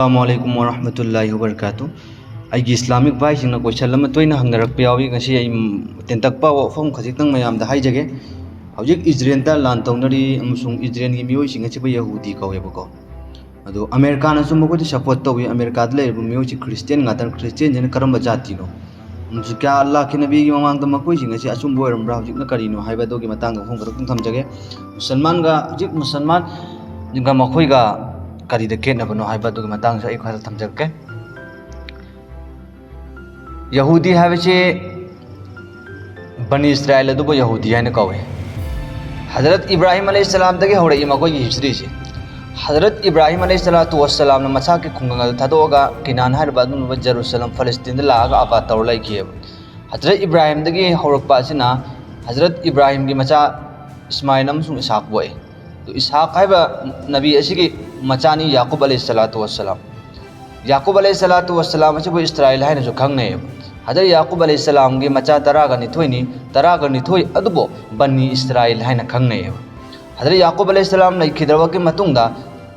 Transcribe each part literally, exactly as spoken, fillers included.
ꯑꯁꯂꯥꯃꯨ ꯑꯂꯥꯏꯀꯨꯝ ꯋꯔꯍꯃꯇꯨꯜꯂꯥꯍꯤ ꯋꯕꯔꯀꯥꯇꯨ꯫ ꯑꯩꯒꯤ ꯏꯁꯂꯥꯃꯤꯛ ꯚꯥꯏꯁꯤꯡꯅ ꯀꯣꯏꯁꯟ ꯑꯃ ꯇꯣꯏꯅ ꯍꯪꯅꯔꯛꯄ ꯌꯥꯎꯏ꯫ ꯉꯁꯤ ꯑꯩ ꯇꯦꯟꯇꯛꯄ ꯋꯥꯐꯝ ꯈꯖꯤꯛꯇꯪ ꯃꯌꯥꯝꯗ ꯍꯥꯏꯖꯒꯦ꯫ ꯍꯧꯖꯤꯛ ꯏꯖꯔꯦꯜꯗ ꯂꯥꯟ ꯇꯧꯅꯔꯤ ꯑꯃꯁꯨꯡ ꯏꯖꯔꯦꯜꯒꯤ ꯃꯤꯑꯣꯏꯁꯤꯡ ꯑꯁꯤꯕꯨ ꯌꯍꯨꯗꯤ ꯀꯧꯋꯦꯕꯀꯣ꯫ ꯑꯗꯣ ꯑꯃꯦꯔꯤꯀꯥꯅꯁꯨ ꯃꯈꯣꯏꯗ ꯁꯄꯣꯔꯠ ꯇꯧꯏ꯫ ꯑꯃꯦꯔꯤꯀꯥꯗ ꯂꯩꯔꯤꯕ ꯃꯤꯑꯣꯏꯁꯤ ꯈ꯭ꯔꯤꯁꯇꯤꯌꯥꯟ ꯉꯥꯛꯇꯅꯤ꯫ ꯈ꯭ꯔꯤꯁꯇꯤꯌꯥꯟꯁꯤꯅ ꯀꯔꯝꯕ ꯖꯥꯇꯤꯅꯣ? ꯑꯃꯁꯨ ꯀꯌꯥ ꯑꯜꯂꯥꯍꯀꯤ ꯅꯕꯤꯒꯤ ꯃꯃꯥꯡꯗ ꯃꯈꯣꯏꯁꯤꯡ ꯑꯁꯤ ꯑꯆꯨꯝꯕ ꯑꯣꯏꯔꯝꯕ꯭ꯔꯥ, ꯍꯧꯖꯤꯛꯅ ꯀꯔꯤꯅꯣ ꯍꯥꯏꯕ ꯑꯗꯨꯒꯤ ꯃꯇꯥꯡꯗ ꯋꯥꯐꯝ ꯈꯔ ꯈꯛꯇꯪ ꯊꯝꯖꯒꯦ꯫ ꯃꯨꯁꯜꯃꯥꯟꯒ, ꯍꯧꯖꯤꯛ ꯃꯨꯁꯜꯃꯥꯟꯒ ꯃꯈꯣꯏꯒ ꯀꯔꯤꯗ ꯈꯦꯠꯅꯕꯅꯣ ꯍꯥꯏꯕ ꯑꯗꯨꯒꯤ ꯃꯇꯥꯡꯗꯁꯨ ꯑꯩ ꯈꯔ ꯊꯝꯖꯔꯛꯀꯦ꯫ ꯌꯍꯨꯗꯤ ꯍꯥꯏꯕꯁꯤ ꯕꯅꯤ ꯏꯁꯔꯥꯏꯜ ꯑꯗꯨꯕꯨ ꯌꯍꯨꯗꯤ ꯍꯥꯏꯅ ꯀꯧꯏ꯫ ꯍꯖꯔꯠ ꯏꯕ꯭ꯔꯥꯍꯤꯝ ꯑꯂꯩꯍꯤꯁꯁꯂꯥꯝꯗꯒꯤ ꯍꯧꯔꯛꯏ ꯃꯈꯣꯏꯒꯤ ꯍꯤꯁꯇ꯭ꯔꯤꯁꯤ꯫ ꯍꯖꯔꯠ ꯏꯕ꯭ꯔꯥꯍꯤꯝ ꯑꯂꯩꯍꯤꯁꯁꯂꯥꯇꯨ ꯋꯥꯁꯁꯂꯥꯝꯅ ꯃꯁꯥꯒꯤ ꯈꯨꯡꯒꯪ ꯑꯗꯨ ꯊꯥꯗꯣꯛꯑꯒ ꯀꯤꯅꯥꯟ ꯍꯥꯏꯔꯤꯕ ꯑꯗꯨꯒꯨꯝꯂꯕ ꯖꯦꯔꯨꯁꯂꯝ, ꯐꯂꯁꯇꯤꯟꯗ ꯂꯥꯛꯑꯒ ꯑꯕꯥꯗ ꯇꯧꯔ ꯂꯩꯈꯤꯑꯕ꯫ ꯍꯖꯔꯠ ꯏꯕ꯭ꯔꯥꯍꯤꯝꯗꯒꯤ ꯍꯧꯔꯛꯄ ꯑꯁꯤꯅ ꯍꯖꯔꯠ ꯏꯕ꯭ꯔꯥꯍꯤꯝꯒꯤ ꯃꯆꯥ ꯏꯁꯃꯥꯏꯜ ꯑꯃꯁꯨꯡ ꯏꯁꯍꯥꯛ ꯄꯣꯛꯏ꯫ ꯑꯗꯨ ꯏꯁꯍꯥꯛ ꯍꯥꯏꯕ ꯅꯕꯤ ꯑꯁꯤꯒꯤ ꯃꯆꯥꯅꯤ ꯌꯥꯀꯨꯕ ꯑꯂꯩꯍꯤꯁꯁꯂꯥꯇꯨ ꯋꯥꯁꯁꯂꯥꯝ꯫ ꯌꯥꯀꯨꯕ ꯑꯂꯩꯍꯤꯁꯁꯂꯥꯇꯨ ꯋꯥꯁꯁꯂꯥꯝ ꯑꯁꯤꯕꯨ ꯏꯁꯔꯥꯏꯜ ꯍꯥꯏꯅꯁꯨ ꯈꯪꯅꯩꯌꯦꯕ꯫ ꯍꯖꯔꯠ ꯌꯥꯀꯨꯕ ꯑꯂꯩꯍꯤꯁꯁꯂꯥꯝꯒꯤ ꯃꯆꯥ ꯇꯔꯥꯒ ꯅꯤꯊꯣꯏꯅꯤ, ꯇꯔꯥꯒ ꯅꯤꯊꯣꯏ ꯑꯗꯨꯕꯨ ꯕꯅꯤ ꯏꯁꯔꯥꯏꯜ ꯍꯥꯏꯅ ꯈꯪꯅꯩꯌꯦꯕ꯫ ꯍꯖꯔꯠ ꯌꯥꯀꯨꯕ ꯑꯂꯩꯍꯤꯁꯁꯂꯥꯝ ꯂꯩꯈꯤꯗ꯭ꯔꯕꯒꯤ ꯃꯇꯨꯡꯗ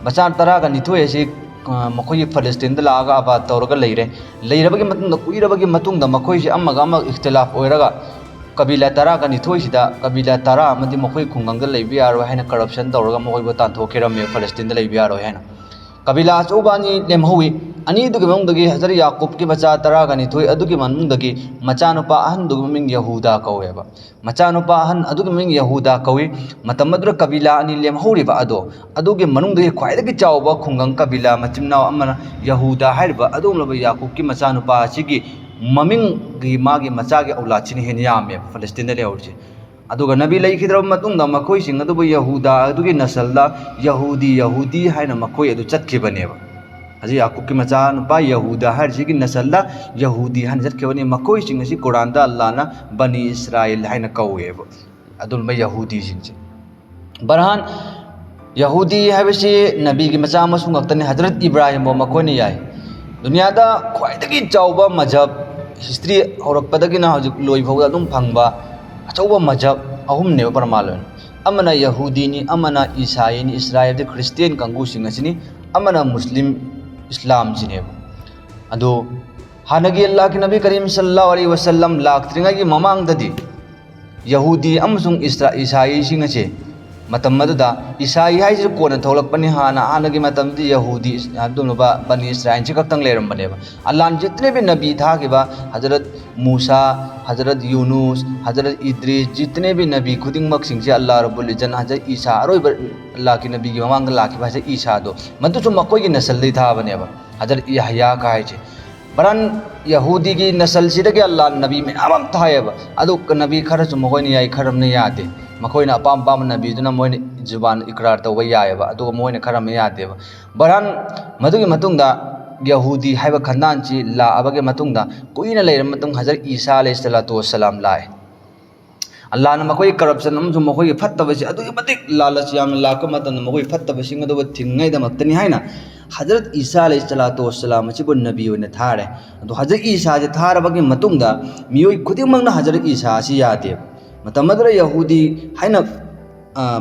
ꯃꯆꯥ ꯇꯔꯥꯒ ꯅꯤꯊꯣꯏ ꯑꯁꯤ, ꯑ, ꯃꯈꯣꯏꯒꯤ ꯐꯂꯁꯇꯤꯟꯗ ꯂꯥꯛꯑꯒ ꯑꯕꯥꯗ ꯇꯧꯔꯒ ꯂꯩꯔꯦ꯫ ꯂꯩꯔꯕꯒꯤ ꯃꯇꯨꯡꯗ, ꯀꯨꯏꯔꯕꯒꯤ ꯃꯇꯨꯡꯗ ꯃꯈꯣꯏꯁꯤ ꯑꯃꯒ ꯑꯃꯒ ꯏꯈꯇꯤꯂꯥꯐ ꯑꯣꯏꯔꯒ ꯀꯕꯤꯂꯥ ꯇꯔꯥꯒ ꯅꯤꯊꯣꯏꯁꯤꯗ ꯀꯕꯤꯂꯥ ꯇꯔꯥ ꯑꯃꯗꯤ ꯃꯈꯣꯏ ꯈꯨꯡꯒꯪꯗ ꯂꯩꯕ ꯌꯥꯔꯣꯏ ꯍꯥꯏꯅ ꯀꯔꯞꯁꯟ ꯇꯧꯔꯒ ꯃꯈꯣꯏꯕꯨ ꯇꯥꯟꯊꯣꯛꯈꯤꯔꯝꯃꯦ, ꯐꯂꯁꯇꯤꯟꯗ ꯂꯩꯕ ꯌꯥꯔꯣꯏ ꯍꯥꯏꯅ꯫ ꯀꯕꯤꯂꯥ ꯑꯆꯧꯕ ꯑꯅꯤ ꯂꯦꯝꯍꯧꯏ꯫ ꯑꯅꯤꯗꯨꯒꯤ ꯃꯅꯨꯡꯗꯒꯤ ꯍꯖꯔꯠ ꯌꯥꯀꯨꯕꯀꯤ ꯃꯆꯥ ꯇꯔꯥꯒ ꯅꯤꯊꯣꯏ ꯑꯗꯨꯒꯤ ꯃꯅꯨꯡꯗꯒꯤ ꯃꯆꯥꯅꯨꯄꯥ ꯑꯍꯟꯗꯨꯒꯤ ꯃꯃꯤꯡ ꯌꯍꯨꯗꯥ ꯀꯧꯋꯦꯕ꯫ ꯃꯆꯥꯅꯨꯄꯥ ꯑꯍꯟ ꯑꯗꯨꯒꯤ ꯃꯃꯤꯡ ꯌꯍꯨꯗꯥ ꯀꯧꯏ꯫ ꯃꯇꯝ ꯑꯗꯨꯗ ꯀꯕꯤꯂꯥ ꯑꯅꯤ ꯂꯦꯝꯍꯧꯔꯤꯕ ꯑꯗꯣ, ꯑꯗꯨꯒꯤ ꯃꯅꯨꯡꯗꯒꯤ ꯈ꯭ꯋꯥꯏꯗꯒꯤ ꯆꯥꯎꯕ ꯈꯨꯡꯒꯪ ꯀꯕꯤꯂꯥ ꯃꯆꯤꯟ ꯃꯅꯥꯎ ꯑꯃꯅ ꯌꯍꯨꯗꯥ ꯍꯥꯏꯔꯤꯕ ꯑꯗꯨꯒꯨꯝꯂꯕ ꯌꯥꯀꯨꯕꯀꯤ ꯃꯆꯥꯅꯨꯄꯥ ꯑꯁꯤꯒꯤ ꯃꯃꯤꯡꯒꯤ, ꯃꯥꯒꯤ ꯃꯆꯥꯒꯤ ꯑꯧꯂꯥꯗꯁꯤꯅ ꯍꯦꯟꯅ ꯌꯥꯝꯃꯦꯕ ꯐꯂꯁꯇꯤꯟꯗ ꯂꯩꯍꯧꯔꯤꯁꯦ꯫ ꯑꯗꯨꯒ ꯅꯕꯤ ꯂꯩꯈꯤꯗ꯭ꯔꯕ ꯃꯇꯨꯡꯗ ꯃꯈꯣꯏꯁꯤꯡ ꯑꯗꯨꯕꯨ ꯌꯍꯨꯗꯥ ꯑꯗꯨꯒꯤ ꯅꯁꯜꯗ ꯌꯍꯨꯗꯤ, ꯌꯍꯨꯗꯤ ꯍꯥꯏꯅ ꯃꯈꯣꯏ ꯑꯗꯨ ꯆꯠꯈꯤꯕꯅꯦꯕ꯫ ꯍꯧꯖꯤꯛ ꯌꯥꯀꯨꯕꯀꯤ ꯃꯆꯥꯅꯨꯄꯥ ꯌꯍꯨꯗꯥ ꯍꯥꯏꯔꯤꯁꯤꯒꯤ ꯅꯁꯜꯗ ꯌꯍꯨꯗꯤ ꯍꯥꯏꯅ ꯆꯠꯈꯤꯕꯅꯤ꯫ ꯃꯈꯣꯏꯁꯤꯡ ꯑꯁꯤ ꯀꯨꯔꯥꯟꯗ ꯑꯜꯂꯥꯅ ꯕꯅꯤ ꯏꯁꯔꯥꯏꯜ ꯍꯥꯏꯅ ꯀꯧꯋꯦꯕ꯫ ꯑꯗꯨꯒꯨꯝꯕ ꯌꯍꯨꯗꯤꯁꯤꯡꯁꯦ꯫ ꯕꯔꯍꯥꯟ, ꯌꯍꯨꯗꯤ ꯍꯥꯏꯕꯁꯤ ꯅꯕꯤꯒꯤ ꯃꯆꯥ ꯃꯁꯨ ꯉꯥꯛꯇꯅꯤ꯫ ꯍꯖꯔꯠ ꯏꯕ꯭ꯔꯥꯍꯤꯝꯕꯨ ꯃꯈꯣꯏꯅ ꯌꯥꯏ꯫ ꯗꯨꯅꯤꯌꯥꯗ ꯈ꯭ꯋꯥꯏꯗꯒꯤ ꯆꯥꯎꯕ ꯃꯖꯍꯕ, ꯍꯤꯁꯇ꯭ꯔꯤ ꯍꯧꯔꯛꯄꯗꯒꯤꯅ ꯍꯧꯖꯤꯛ ꯂꯣꯏ ꯐꯥꯎꯕꯗ ꯑꯗꯨꯝ ꯐꯪꯕ ꯑꯆꯧꯕ ꯃꯖꯍꯕ ꯑꯍꯨꯝꯅꯦꯕ ꯄ꯭ꯔꯃꯥꯟ ꯑꯣꯏꯅ꯫ ꯑꯃꯅ ꯌꯍꯨꯗꯤꯅꯤ, ꯑꯃꯅ ꯏꯁꯥꯏꯅꯤ, ꯏꯁꯔꯥꯏꯜꯗꯤ ꯈ꯭ꯔꯤꯁꯇꯤꯌꯟ ꯀꯥꯡꯕꯨꯁꯤꯡ ꯑꯁꯤꯅꯤ, ꯑꯃꯅ ꯃꯨꯁꯂꯤꯝ, ꯏꯁꯂꯥꯝꯁꯤꯅꯦꯕ꯫ ꯑꯗꯣ ꯍꯥꯟꯅꯒꯤ ꯑꯜꯂꯥꯍꯒꯤ ꯅꯕꯤ ꯀꯔꯤꯝ ꯁꯜꯂꯜꯂꯥꯍꯨ ꯑꯂꯩꯍꯤ ꯋꯥꯁꯜꯂꯝ ꯂꯥꯛꯇ꯭ꯔꯤꯉꯩꯒꯤ ꯃꯃꯥꯡꯗꯗꯤ ꯌꯍꯨꯗꯤ ꯑꯃꯁꯨꯡ ꯏꯁꯔꯥ-, ꯏꯁꯥꯏꯁꯤꯡ ꯑꯁꯦ ꯃꯇꯝ ꯑꯗꯨꯗ, ꯏꯁꯥꯏ ꯍꯥꯏꯁꯤꯁꯨ ꯀꯣꯟꯅ ꯊꯣꯛꯂꯛꯄꯅꯤ, ꯍꯥꯟꯅ, ꯍꯥꯟꯅꯒꯤ ꯃꯇꯝꯗꯤ ꯌꯍꯨꯗꯤ, ꯑꯗꯨꯒꯨꯝꯂꯕ ꯕꯅꯤ ꯏꯁꯔꯥꯏꯜꯁꯤ ꯈꯛꯇꯪ ꯂꯩꯔꯝꯕꯅꯦꯕ꯫ ꯑꯜꯂꯥꯍꯅ ꯖꯤꯇꯅꯦ ꯚꯤ ꯅꯕꯤ ꯊꯥꯈꯤꯕ, ꯍꯖꯔꯠ ꯃꯨꯁꯥ, ꯍꯖꯔꯠ ꯌꯨꯅꯨꯁ, ꯍꯖꯔꯠ ꯏꯗ꯭ꯔꯤꯁ, ꯖꯤꯇꯅꯦ ꯚꯤ ꯅꯕꯤ ꯈꯨꯗꯤꯡꯃꯛꯁꯤꯡꯁꯦ ꯑꯜꯂꯥꯍ ꯔꯕꯨꯜ ꯏꯖꯠꯅ ꯍꯖꯔꯠ ꯏꯁꯥ, ꯑꯔꯣꯏꯕ ꯑꯜꯂꯥꯍꯒꯤ ꯅꯕꯤꯒꯤ ꯃꯃꯥꯡꯗ ꯂꯥꯛꯈꯤꯕ ꯍꯖꯔꯠ ꯏꯁꯥꯗꯣ, ꯃꯗꯨꯁꯨ ꯃꯈꯣꯏꯒꯤ ꯅꯁꯜꯗꯒꯤ ꯊꯥꯕꯅꯦꯕ꯫ ꯍꯖꯔꯠ ꯌꯍꯌꯥ ꯀꯥꯏꯁꯦ꯫ ꯕꯔꯥꯟ ꯌꯍꯨꯗꯤꯒꯤ ꯅꯁꯜꯁꯤꯗꯒꯤ ꯑꯜꯂꯥꯍꯅ ꯅꯕꯤ ꯃꯌꯥꯝ ꯑꯃ ꯊꯥꯏꯌꯦꯕ꯫ ꯑꯗꯨ ꯅꯕꯤ ꯈꯔꯁꯨ ꯃꯈꯣꯏꯅ ꯌꯥꯏ, ꯈꯔ ꯑꯃꯅ ꯌꯥꯗꯦ꯫ ꯃꯈꯣꯏꯅ ꯑꯄꯥꯝ ꯑꯄꯥꯝꯕ ꯅꯕꯤꯗꯨꯅ ꯃꯣꯏꯅ ꯖꯨꯕꯥꯟ ꯏꯀ꯭ꯔꯥꯔ ꯇꯧꯕ ꯌꯥꯏꯌꯦꯕ, ꯑꯗꯨꯒ ꯃꯣꯏꯅ ꯈꯔ ꯑꯃ ꯌꯥꯗꯦꯕ꯫ ꯕꯔꯥꯟ, ꯃꯗꯨꯒꯤ ꯃꯇꯨꯡꯗ ꯌꯍꯨꯗꯤ ꯍꯥꯏꯕ ꯈꯟꯗꯥꯟꯁꯤ ꯂꯥꯛꯑꯕꯒꯤ ꯃꯇꯨꯡꯗ, ꯀꯨꯏꯅ ꯂꯩꯔꯕ ꯃꯇꯨꯡ ꯍꯖꯔꯠ ꯏꯁꯥ ꯑꯂꯩꯍꯤ ꯁꯂꯥꯇꯨ ꯋꯁꯁꯂꯥꯝ ꯂꯥꯛꯑꯦ꯫ ꯑꯜꯂꯥꯍꯅ ꯃꯈꯣꯏꯒꯤ ꯀꯔꯞꯁꯟ ꯑꯃꯁꯨꯡ ꯃꯈꯣꯏꯒꯤ ꯐꯠꯇꯕꯁꯤ ꯑꯗꯨꯛꯀꯤ ꯃꯇꯤꯛ ꯂꯥꯂꯆ ꯌꯥꯝꯅ ꯂꯥꯛꯄ ꯃꯇꯝꯗ, ꯃꯈꯣꯏꯒꯤ ꯐꯠꯇꯕꯁꯤꯡ ꯑꯗꯨꯕꯨ ꯊꯤꯡꯉꯩꯗꯃꯛꯇꯅꯤ ꯍꯥꯏꯅ ꯍꯖꯔꯠ ꯏꯁꯥ ꯑꯂꯩꯍꯤ ꯁꯂꯥꯇꯨ ꯋꯁꯁꯂꯥꯝ ꯑꯁꯤꯕꯨ ꯅꯕꯤ ꯑꯣꯏꯅ ꯊꯥꯔꯦ꯫ ꯑꯗꯣ ꯍꯖꯔꯠ ꯏꯁꯥꯁꯦ ꯊꯥꯔꯕꯒꯤ ꯃꯇꯨꯡꯗ ꯃꯤꯑꯣꯏ ꯈꯨꯗꯤꯡꯃꯛꯅ ꯍꯖꯔꯠ ꯏꯁꯥ ꯑꯁꯤ ꯌꯥꯗꯦꯕ꯫ ꯃꯇꯝ ꯑꯗꯨꯗ ꯌꯍꯨꯗꯤ ꯍꯥꯏꯅ, ꯑ,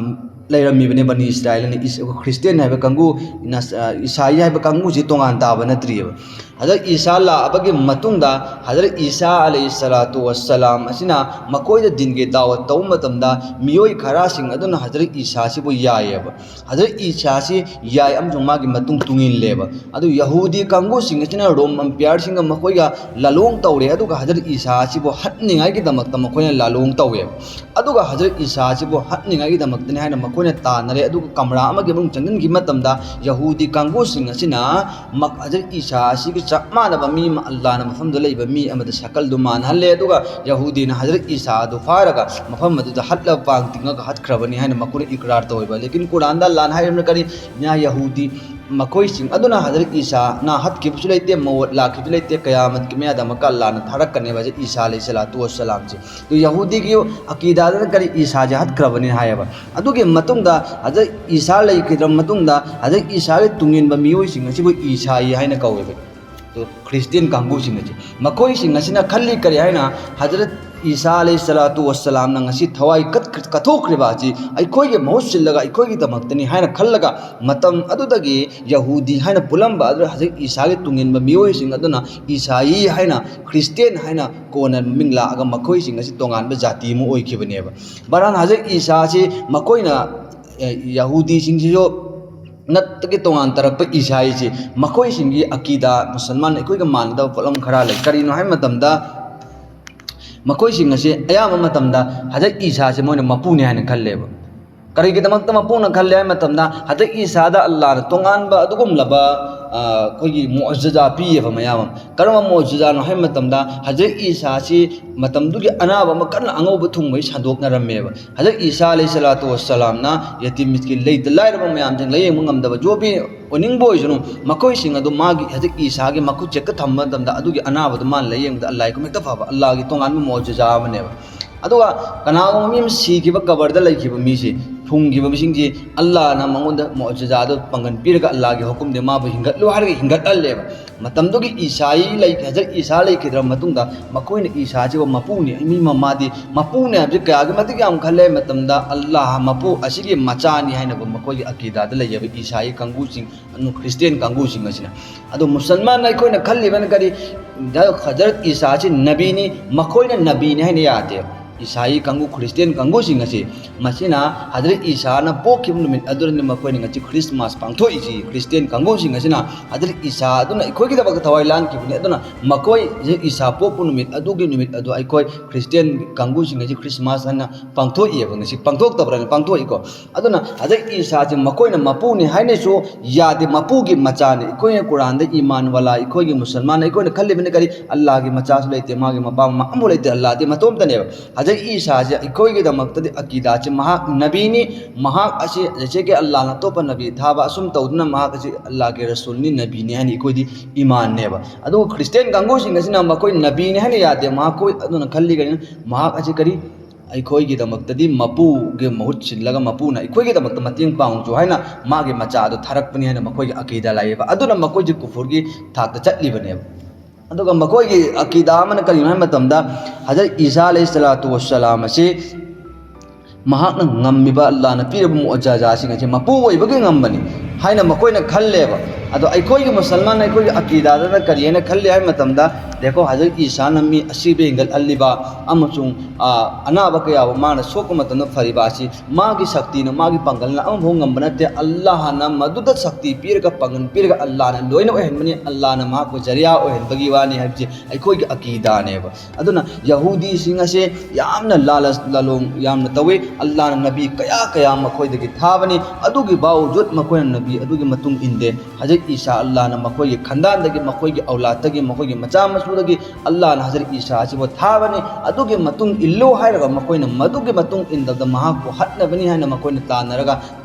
ꯂꯩꯔꯝꯃꯤꯕꯅꯦ ꯕꯅꯤ ꯏꯁꯔꯥꯏꯜ ꯑꯅ, ꯏꯁ-, ꯈ꯭ꯔꯤꯁꯇꯤꯌꯥꯟ ꯍꯥꯏꯕ ꯀꯥꯡꯕꯨ, ꯅꯁ-, ꯑ, ꯏꯁꯥꯏ ꯍꯥꯏꯕ ꯀꯥꯡꯕꯨꯁꯤ ꯇꯣꯉꯥꯟ ꯇꯥꯕ ꯅꯠꯇ꯭ꯔꯤꯑꯕ꯫ ꯍꯖꯔꯠ ꯏꯁꯥ ꯂꯥꯛꯑꯕꯒꯤ ꯃꯇꯨꯡꯗ ꯍꯖꯔꯠ ꯏꯁꯥ ꯑꯂꯩꯍꯤ ꯁꯂꯥꯇꯨ ꯋꯁꯁꯂꯥꯝ ꯑꯁꯤꯅ ꯃꯈꯣꯏꯗ ꯗꯤꯟꯒꯤ ꯗꯥꯋꯠ ꯇꯧꯕ ꯃꯇꯝꯗ ꯃꯤꯑꯣꯏ ꯈꯔꯁꯤꯡ ꯑꯗꯨꯅ ꯍꯖꯔꯠ ꯏꯁꯥꯁꯤꯕꯨ ꯌꯥꯏꯌꯦꯕ꯫ ꯍꯖꯔꯠ ꯏꯁꯥꯁꯤ ꯌꯥꯏ ꯑꯃꯁꯨꯡ ꯃꯥꯒꯤ ꯃꯇꯨꯡ ꯇꯨꯡꯏꯜꯂꯦꯕ꯫ ꯑꯗꯨ ꯌꯍꯨꯗꯤ ꯀꯥꯡꯕꯨꯁꯤꯡ ꯑꯁꯤꯅ ꯔꯣꯝ ꯑꯝꯄꯤꯌꯔꯁꯤꯡꯒ ꯃꯈꯣꯏꯒ ꯂꯥꯂꯣꯡ ꯇꯧꯔꯦ, ꯑꯗꯨꯒ ꯍꯖꯔꯠ ꯏꯁꯥ ꯑꯁꯤꯕꯨ ꯍꯠꯅꯤꯡꯉꯥꯏꯒꯤꯗꯃꯛꯇ ꯃꯈꯣꯏꯅ ꯂꯥꯂꯣꯡ ꯇꯧꯋꯦꯕ꯫ ꯑꯗꯨꯒ ꯍꯖꯔꯠ ꯏꯁꯥ ꯑꯁꯤꯕꯨ ꯍꯠꯅꯤꯡꯉꯥꯏꯒꯤꯗꯃꯛꯇꯅꯤ ꯍꯥꯏꯅ ꯃꯈꯣꯏꯅ ꯇꯥꯟꯅꯔꯦ꯫ ꯑꯗꯨꯒ ꯀꯝꯔꯥ ꯑꯃꯒꯤ ꯃꯅꯨꯡ ꯆꯪꯁꯤꯟꯈꯤꯕ ꯃꯇꯝꯗ ꯌꯍꯨꯗꯤ ꯀꯥꯡꯕꯨꯁꯤꯡ ꯑꯁꯤꯅ ꯃꯛ-, ꯍꯖꯔꯠ ꯏꯁꯥ ꯑꯁꯤꯒ ꯆꯞ ꯃꯥꯟꯅꯕ ꯃꯤ ꯑꯃ, ꯑꯜꯂꯥꯍꯅ ꯃꯐꯝꯗ ꯂꯩꯕ ꯃꯤ ꯑꯃꯗ ꯁꯀꯜꯗꯨ ꯃꯥꯟꯅꯍꯜꯂꯦ꯫ ꯑꯗꯨꯒ ꯌꯍꯨꯗꯤꯅ ꯍꯖꯔꯠ ꯏꯁꯥ ꯑꯗꯨ ꯐꯥꯔꯒ ꯃꯐꯝ ꯑꯗꯨꯗ ꯍꯠꯂꯒ ꯄꯥꯡ ꯇꯤꯡꯉꯒ ꯍꯠꯈ꯭ꯔꯕꯅꯤ ꯍꯥꯏꯅ ꯃꯈꯣꯏꯅ ꯏꯀ꯭ꯔꯥꯔ ꯇꯧꯋꯦꯕ꯫ ꯂꯦꯀꯤꯟ ꯀꯨꯔꯥꯟꯗ ꯑꯜꯂꯥꯍꯅ ꯍꯥꯏꯔꯤꯕꯅ ꯀꯔꯤ? ꯌꯥ ꯌꯍꯨꯗꯤ, ꯃꯈꯣꯏꯁꯤꯡ ꯑꯗꯨꯅ ꯍꯖꯔꯠ ꯏꯁꯥꯅ ꯍꯠꯈꯤꯕꯁꯨ ꯂꯩꯇꯦ, ꯃꯧꯠ ꯂꯥꯛꯈꯤꯕꯁꯨ ꯂꯩꯇꯦ, ꯀꯌꯥꯃꯠꯀꯤ ꯃꯌꯥꯗ ꯑꯃꯨꯛꯀ ꯑꯜꯂꯥꯍꯅ ꯊꯥꯔꯛꯀꯅꯦꯕ ꯍꯖꯔꯠ ꯏꯁꯥ ꯑꯂꯩꯍꯤ ꯁꯂꯥꯇꯨ ꯋꯁꯁꯂꯥꯝꯁꯦ꯫ ꯑꯗꯨ ꯌꯍꯨꯗꯤꯒꯤ ꯑꯀꯤꯗꯥꯗꯅ ꯀꯔꯤ? ꯏꯁꯥꯁꯦ ꯍꯠꯈ꯭ꯔꯕꯅꯤ ꯍꯥꯏꯌꯦꯕ꯫ ꯑꯗꯨꯒꯤ ꯃꯇꯨꯡꯗ ꯍꯖꯔꯠ ꯏꯁꯥ ꯂꯩꯈꯤꯗ꯭ꯔꯕ ꯃꯇꯨꯡꯗ ꯍꯖꯔꯠ ꯏꯁꯥꯒꯤ ꯇꯨꯡꯏꯟꯕ ꯃꯤꯑꯣꯏꯁꯤꯡ ꯑꯁꯤꯕꯨ ꯏꯁꯥꯏ ꯍꯥꯏꯅ ꯀꯧꯋꯦꯕ꯫ ꯑꯗꯨ ꯈ꯭ꯔꯤꯁꯇꯤꯌꯟ ꯀꯥꯡꯕꯨꯁꯤꯡ ꯑꯁꯤ, ꯃꯈꯣꯏꯁꯤꯡ ꯑꯁꯤꯅ ꯈꯜꯂꯤ ꯀꯔꯤ ꯍꯥꯏꯅ? ꯍꯖꯔꯠ ꯏꯁꯥ ꯑꯂꯩꯍꯤ ꯁꯂꯥꯇꯨ ꯋꯁꯁꯂꯥꯝꯅ ꯉꯁꯤ ꯊꯋꯥꯏ ꯀꯠ-, ꯀꯠꯊꯣꯛꯈ꯭ꯔꯤꯕ ꯑꯁꯤ ꯑꯩꯈꯣꯏꯒꯤ ꯃꯍꯨꯠ ꯁꯤꯜꯂꯒ ꯑꯩꯈꯣꯏꯒꯤꯗꯃꯛꯇꯅꯤ ꯍꯥꯏꯅ ꯈꯜꯂꯒ, ꯃꯇꯝ ꯑꯗꯨꯗꯒꯤ ꯌꯍꯨꯗꯤ ꯍꯥꯏꯅ ꯄꯨꯜꯂꯝꯕ ꯑꯗꯨ ꯍꯧꯖꯤꯛ ꯏꯁꯥꯒꯤ ꯇꯨꯡꯏꯟꯕ ꯃꯤꯑꯣꯏꯁꯤꯡ ꯑꯗꯨꯅ ꯏꯁꯥꯏ ꯍꯥꯏꯅ, ꯈ꯭ꯔꯤꯁꯇꯤꯌꯥꯟ ꯍꯥꯏꯅ ꯀꯣꯟꯅ ꯃꯃꯤꯡ ꯂꯥꯛꯑꯒ ꯃꯈꯣꯏꯁꯤꯡ ꯑꯁꯤ ꯇꯣꯉꯥꯟꯕ ꯖꯥꯇꯤ ꯑꯃ ꯑꯣꯏꯈꯤꯕꯅꯦꯕ꯫ ꯕꯍꯔꯍꯥꯜ, ꯍꯧꯖꯤꯛ ꯏꯁꯥꯁꯤ ꯃꯈꯣꯏꯅ, ꯑꯦ, ꯌꯍꯨꯗꯤꯁꯤꯡꯁꯤꯁꯨ ꯅꯠꯇꯒꯤ ꯇꯣꯉꯥꯟ ꯇꯥꯔꯛꯄ ꯏꯁꯥꯏꯁꯤ ꯃꯈꯣꯏꯁꯤꯡꯒꯤ ꯑꯀꯤꯗꯥ, ꯃꯨꯁꯜꯃꯥꯟ ꯑꯩꯈꯣꯏꯒ ꯃꯥꯟꯅꯗꯕ ꯄꯣꯠꯂꯝ ꯈꯔ ꯂꯩ꯫ ꯀꯔꯤꯅꯣ ꯍꯥꯏꯕ ꯃꯇꯝꯗ, ꯃꯈꯣꯏꯁꯤꯡ ꯑꯁꯤ ꯑꯌꯥꯝꯕ ꯃꯇꯝꯗ ꯍꯖꯔꯠ ꯏꯁꯥꯁꯦ ꯃꯣꯏꯅ ꯃꯄꯨꯅꯤ ꯍꯥꯏꯅ ꯈꯜꯂꯦꯕ꯫ ꯀꯔꯤꯒꯤꯗꯃꯛꯇ ꯃꯄꯨꯅ ꯈꯜꯂꯦ ꯍꯥꯏꯕ ꯃꯇꯝꯗ, ꯍꯖꯔꯠ ꯏꯁꯥꯗ ꯑꯜꯂꯥꯍꯅ ꯇꯣꯉꯥꯟꯕ ꯑꯗꯨꯒꯨꯝꯂꯕ, ꯑ, ꯑꯩꯈꯣꯏꯒꯤ ꯃꯨꯑꯖꯤꯖꯥ ꯄꯤꯌꯦꯕ ꯃꯌꯥꯝ ꯑꯃ꯫ ꯀꯔꯝꯕ ꯃꯨꯑꯖꯤꯖꯥꯅꯣ ꯍꯥꯏꯕ ꯃꯇꯝꯗ, ꯍꯖꯔꯠ ꯏꯁꯥꯁꯤ ꯃꯇꯝꯗꯨꯒꯤ ꯑꯅꯥꯕ ꯑꯃ ꯀꯟꯅ ꯑꯉꯧꯕ ꯊꯨꯡꯕꯒꯤ ꯁꯟꯗꯣꯛꯅꯔꯝꯃꯦꯕ꯫ ꯍꯖꯔꯠ ꯏꯁꯥ ꯑꯂꯩꯍꯤ ꯁꯂꯥꯇꯨ ꯋꯁꯁꯂꯥꯝꯅ ꯌꯇꯤꯝ ꯃꯤꯁꯀꯤꯟ, ꯂꯩꯇ ꯂꯥꯏꯔꯕ ꯃꯌꯥꯝꯁꯤꯡ ꯂꯥꯌꯦꯡꯕ ꯉꯝꯗꯕ, ꯖꯣꯕꯤ ꯑꯣꯏꯅꯤꯡꯕ ꯑꯣꯏꯁꯅꯨ, ꯃꯈꯣꯏꯁꯤꯡ ꯑꯗꯨ ꯃꯥꯒꯤ ꯍꯖꯔꯠ ꯏꯁꯥꯒꯤ ꯃꯈꯨꯠ ꯆꯦꯠꯀ ꯊꯝꯕ ꯃꯇꯝꯗ ꯑꯗꯨꯒꯤ ꯑꯅꯥꯕꯗꯨ ꯃꯥꯅ ꯂꯥꯌꯦꯡꯕꯗ ꯑꯜꯂꯥꯍꯒꯤ ꯈꯨꯃꯤꯠꯇ ꯐꯕ, ꯑꯜꯂꯥꯍꯒꯤ ꯇꯣꯉꯥꯟꯕ ꯃꯨꯑꯖꯤꯖꯥ ꯑꯃꯅꯦꯕ꯫ ꯑꯗꯨꯒ ꯀꯅꯥꯒꯨꯝꯕ ꯃꯤ ꯑꯃ ꯁꯤꯈꯤꯕ, ꯀꯕꯔꯗ ꯂꯩꯈꯤꯕ ꯃꯤꯁꯤ, ꯐꯨꯝꯈꯤꯕ ꯃꯤꯁꯤꯡꯁꯤ, ꯑꯜꯂꯥꯍꯅ ꯃꯉꯣꯟꯗ ꯃꯨꯑꯖꯤꯖꯥꯗꯨ ꯄꯥꯡꯒꯜ ꯄꯤꯔꯒ ꯑꯜꯂꯥꯍꯒꯤ ꯍꯨꯀꯨꯝꯗꯤ ꯃꯥꯕꯨ ꯍꯤꯡꯒꯠꯂꯨ ꯍꯥꯏꯔꯒ ꯍꯤꯡꯒꯠꯍꯜꯂꯦꯕ꯫ ꯃꯇꯝꯗꯨꯒꯤ ꯏꯁꯥꯏ ꯂꯩ-, ꯍꯖꯔꯠ ꯏꯁꯥ ꯂꯩꯈꯤꯗ꯭ꯔꯕ ꯃꯇꯨꯡꯗ ꯃꯈꯣꯏꯅ ꯏꯁꯥꯁꯤꯕꯨ ꯃꯄꯨꯅꯤ, ꯃꯤ ꯃꯃꯥꯗꯤ ꯃꯄꯨꯅꯤ ꯍꯥꯏꯕꯁꯤ ꯀꯌꯥꯒꯤ ꯃꯇꯤꯛ ꯌꯥꯝ ꯈꯜꯂꯦ ꯍꯥꯏꯕ ꯃꯇꯝꯗ, ꯑꯜꯂꯥꯍ ꯃꯄꯨ ꯑꯁꯤꯒꯤ ꯃꯆꯥꯅꯤ ꯍꯥꯏꯅꯕ ꯃꯈꯣꯏꯒꯤ ꯑꯀꯤꯗꯥꯗ ꯂꯩꯖꯕ ꯏꯁꯥꯏ ꯀꯥꯡꯕꯨꯁꯤꯡ, ꯈ꯭ꯔꯤꯁꯇꯤꯌꯥꯟ ꯀꯥꯡꯕꯨꯁꯤꯡ ꯑꯁꯤꯅ꯫ ꯑꯗꯣ ꯃꯨꯁꯜꯃꯥꯟ ꯑꯩꯈꯣꯏꯅ ꯈꯜꯂꯤꯕꯅ ꯀꯔꯤ? ꯍꯖꯔꯠ ꯏꯁꯥꯁꯤ ꯅꯕꯤꯅꯤ, ꯃꯈꯣꯏꯅ ꯅꯕꯤꯅꯤ ꯍꯥꯏꯅ ꯌꯥꯗꯦ꯫ ꯏꯁꯥꯏ ꯀꯥꯡꯕꯨ, ꯈ꯭ꯔꯤꯁꯇꯤꯌꯥꯟ ꯀꯥꯡꯕꯨꯁꯤꯡ ꯑꯁꯤ, ꯃꯁꯤꯅ ꯍꯖꯔꯠ ꯏꯁꯥꯅ ꯄꯣꯛꯈꯤꯕ ꯅꯨꯃꯤꯠ ꯑꯗꯨꯗꯅꯤ ꯃꯈꯣꯏꯅ ꯉꯁꯤ ꯈ꯭ꯔꯤꯁꯃꯥꯁ ꯄꯥꯡꯊꯣꯛꯏꯁꯤ꯫ ꯈ꯭ꯔꯤꯁꯇꯤꯌꯥꯟ ꯀꯥꯡꯕꯨꯁꯤꯡ ꯑꯁꯤꯅ ꯍꯖꯔꯠ ꯏꯁꯥ ꯑꯗꯨꯅ ꯑꯩꯈꯣꯏꯒꯤꯗꯃꯛꯇ ꯊꯋꯥꯏ ꯂꯥꯟꯈꯤꯕꯅꯤ, ꯑꯗꯨꯅ ꯃꯈꯣꯏ ꯍꯖꯔꯠ ꯏꯁꯥ ꯄꯣꯛꯄ ꯅꯨꯃꯤꯠ ꯑꯗꯨꯒꯤ ꯅꯨꯃꯤꯠ ꯑꯗꯨ ꯑꯩꯈꯣꯏ ꯈ꯭ꯔꯤꯁꯇꯤꯌꯥꯟ ꯀꯥꯡꯕꯨꯁꯤꯡ ꯑꯁꯤ ꯈ꯭ꯔꯤꯁꯃꯥꯁ ꯍꯥꯏꯅ ꯄꯥꯡꯊꯣꯛꯏꯑꯕ꯫ ꯉꯁꯤ ꯄꯥꯡꯊꯣꯛꯇꯕ꯭ꯔꯥꯅ? ꯄꯥꯡꯊꯣꯛꯏꯀꯣ꯫ ꯑꯗꯨꯅ ꯍꯖꯔꯠ ꯏꯁꯥꯁꯦ ꯃꯈꯣꯏꯅ ꯃꯄꯨꯅꯤ ꯍꯥꯏꯅꯁꯨ ꯌꯥꯗꯦ, ꯃꯄꯨꯒꯤ ꯃꯆꯥꯅꯤ꯫ ꯑꯩꯈꯣꯏꯅ ꯀꯨꯔꯥꯟꯗ ꯏꯃꯥꯟ ꯋꯥꯂꯥ, ꯑꯩꯈꯣꯏꯒꯤ ꯃꯨꯁꯜꯃꯥꯟ ꯑꯩꯈꯣꯏꯅ ꯈꯜꯂꯤꯕꯅ ꯀꯔꯤ? ꯑꯜꯂꯥꯍꯒꯤ ꯃꯆꯥꯁꯨ ꯂꯩꯇꯦ, ꯃꯥꯒꯤ ꯃꯄꯥ ꯃꯃꯥ ꯑꯃꯐꯥꯎ ꯂꯩꯇꯦ, ꯑꯜꯂꯥꯍꯗꯤ ꯃꯇꯣꯝꯇꯅꯦꯕ꯫ ꯍꯖꯔꯠ ꯏꯁꯥꯁꯦ ꯑꯩꯈꯣꯏꯒꯤꯗꯃꯛꯇꯗꯤ ꯑꯀꯤꯗꯥꯁꯦ ꯃꯍꯥꯛ ꯅꯕꯤꯅꯤ, ꯃꯍꯥꯛ ꯑꯁꯤ ꯖꯩꯁꯦ ꯀꯤ ꯑꯜꯂꯥꯍꯅ ꯑꯇꯣꯞꯄ ꯅꯕꯤ ꯊꯥꯕ ꯑꯁꯨꯝ ꯇꯧꯗꯨꯅ ꯃꯍꯥꯛ ꯑꯁꯤ ꯑꯜꯂꯥꯍꯒꯤ ꯔꯁꯨꯜꯅꯤ, ꯅꯕꯤꯅꯤ ꯍꯥꯏꯅ ꯑꯩꯈꯣꯏꯗꯤ ꯏꯃꯥꯟꯅꯦꯕ꯫ ꯑꯗꯨꯒ ꯈ꯭ꯔꯤꯁꯇꯤꯌꯥꯟ ꯀꯥꯡꯕꯨꯁꯤꯡ ꯑꯁꯤꯅ ꯃꯈꯣꯏ ꯅꯕꯤꯅꯤ ꯍꯥꯏꯅ ꯌꯥꯗꯦ, ꯃꯍꯥꯛꯈꯣꯏ ꯑꯗꯨꯅ ꯈꯜꯂꯤ ꯀꯔꯤꯅꯣ? ꯃꯍꯥꯛ ꯑꯁꯤ ꯀꯔꯤ? ꯑꯩꯈꯣꯏꯒꯤꯗꯃꯛꯇꯗꯤ ꯃꯄꯨꯒꯤ ꯃꯍꯨꯠ ꯁꯤꯜꯂꯒ ꯃꯄꯨꯅ ꯑꯩꯈꯣꯏꯒꯤꯗꯃꯛꯇ ꯃꯇꯦꯡ ꯄꯥꯡꯉꯨ ꯍꯥꯏꯅ ꯃꯥꯒꯤ ꯃꯆꯥ ꯑꯗꯨ ꯊꯥꯔꯛꯄꯅꯤ ꯍꯥꯏꯅ ꯃꯈꯣꯏꯒꯤ ꯑꯀꯤꯗꯥ ꯂꯩꯌꯦꯕ꯫ ꯑꯗꯨꯅ ꯃꯈꯣꯏꯁꯤ ꯀꯨꯐꯨꯔꯒꯤ ꯊꯥꯛꯇ ꯆꯠꯂꯤꯕꯅꯦꯕ꯫ ꯑꯗꯨꯒ ꯃꯈꯣꯏꯒꯤ ꯑꯀꯤꯗꯥ ꯑꯃꯅ ꯀꯔꯤꯅꯣ ꯍꯥꯏꯕ ꯃꯇꯝꯗ, ꯍꯖꯔꯠ ꯏꯁꯥ ꯑꯂꯩꯍꯤ ꯁꯂꯥꯇꯨ ꯋꯁꯁꯂꯥꯝ ꯑꯁꯤ ꯃꯍꯥꯛꯅ ꯉꯝꯃꯤꯕ, ꯑꯜꯂꯥꯍꯅ ꯄꯤꯔꯕ ꯃꯨꯑꯖꯤꯖꯥꯁꯤꯡ ꯑꯁꯤ ꯃꯄꯨ ꯑꯣꯏꯕꯒꯤ ꯉꯝꯕꯅꯤ ꯍꯥꯏꯅ ꯃꯈꯣꯏꯅ ꯈꯜꯂꯦꯕ꯫ ꯑꯗꯣ ꯑꯩꯈꯣꯏꯒꯤ ꯃꯨꯁꯜꯃꯥꯟ, ꯑꯩꯈꯣꯏꯒꯤ ꯑꯀꯤꯗꯥꯗꯅ ꯀꯔꯤ ꯍꯥꯏꯅ ꯈꯜꯂꯤ ꯍꯥꯏꯕ ꯃꯇꯝꯗ, ꯗꯦꯈꯣ, ꯍꯖꯔꯠ ꯏꯁꯥꯅ ꯃꯤ ꯑꯁꯤꯕ ꯍꯦꯟꯒꯠꯍꯜꯂꯤꯕ ꯑꯃꯁꯨꯡ, ꯑ, ꯑꯅꯥꯕ ꯀꯌꯥꯕꯨ ꯃꯥꯅ ꯁꯣꯛꯄ ꯃꯇꯝꯗ ꯐꯔꯤꯕ ꯑꯁꯤ ꯃꯥꯒꯤ ꯁꯛꯇꯤꯅ, ꯃꯥꯒꯤ ꯄꯥꯡꯒꯜꯅ ꯑꯃꯐꯥꯎ ꯉꯝꯕ ꯅꯠꯇꯦ꯫ ꯑꯜꯂꯥꯍꯅ ꯃꯗꯨꯗ ꯁꯛꯇꯤ ꯄꯤꯔꯒ, ꯄꯥꯡꯒꯜ ꯄꯤꯔꯒ ꯑꯜꯂꯥꯍꯅ ꯂꯣꯏꯅ ꯑꯣꯏꯍꯟꯕꯅꯤ, ꯑꯜꯂꯥꯍꯅ ꯃꯍꯥꯛꯄꯨ ꯖꯔꯤꯌꯥ ꯑꯣꯏꯍꯟꯕꯒꯤ ꯋꯥꯅꯤ ꯍꯥꯏꯕꯁꯤ ꯑꯩꯈꯣꯏꯒꯤ ꯑꯀꯤꯗꯥꯅꯦꯕ꯫ ꯑꯗꯨꯅ ꯌꯍꯨꯗꯤꯁꯤꯡ ꯑꯁꯦ ꯌꯥꯝꯅ ꯂꯥꯂꯁ, ꯂꯥꯂꯣꯡ ꯌꯥꯝꯅ ꯇꯧꯏ꯫ ꯑꯜꯂꯥꯍꯅ ꯅꯕꯤ ꯀꯌꯥ ꯀꯌꯥ ꯃꯈꯣꯏꯗꯒꯤ ꯊꯥꯕꯅꯤ, ꯑꯗꯨꯒꯤ ꯕꯥꯋꯖꯨꯗ ꯃꯈꯣꯏꯅ ꯅꯕꯤ ꯑꯗꯨꯒꯤ ꯃꯇꯨꯡ ꯏꯟꯗꯦ꯫ ꯍꯖꯔꯠ ꯏꯁꯥ ꯑꯜꯂꯥꯍꯅ ꯃꯈꯣꯏꯒꯤ ꯈꯟꯗꯥꯟꯗꯒꯤ, ꯃꯈꯣꯏꯒꯤ ꯑꯧꯂꯥꯗꯇꯒꯤ, ꯃꯈꯣꯏꯒꯤ ꯃꯆꯥ ꯃꯁꯨꯗꯒꯤ ꯑꯜꯂꯥꯍꯅ ꯍꯖꯔꯠ ꯏꯁꯥ ꯑꯁꯤꯕꯨ ꯊꯥꯕꯅꯤ, ꯑꯗꯨꯒꯤ ꯃꯇꯨꯡ ꯏꯜꯂꯨ ꯍꯥꯏꯔꯒ ꯃꯈꯣꯏꯅ ꯃꯗꯨꯒꯤ ꯃꯇꯨꯡ ꯏꯟꯗꯕꯗ ꯃꯍꯥꯛꯄꯨ ꯍꯠꯅꯕꯅꯤ ꯍꯥꯏꯅ ꯃꯈꯣꯏꯅ ꯇꯥꯟꯅꯔꯒ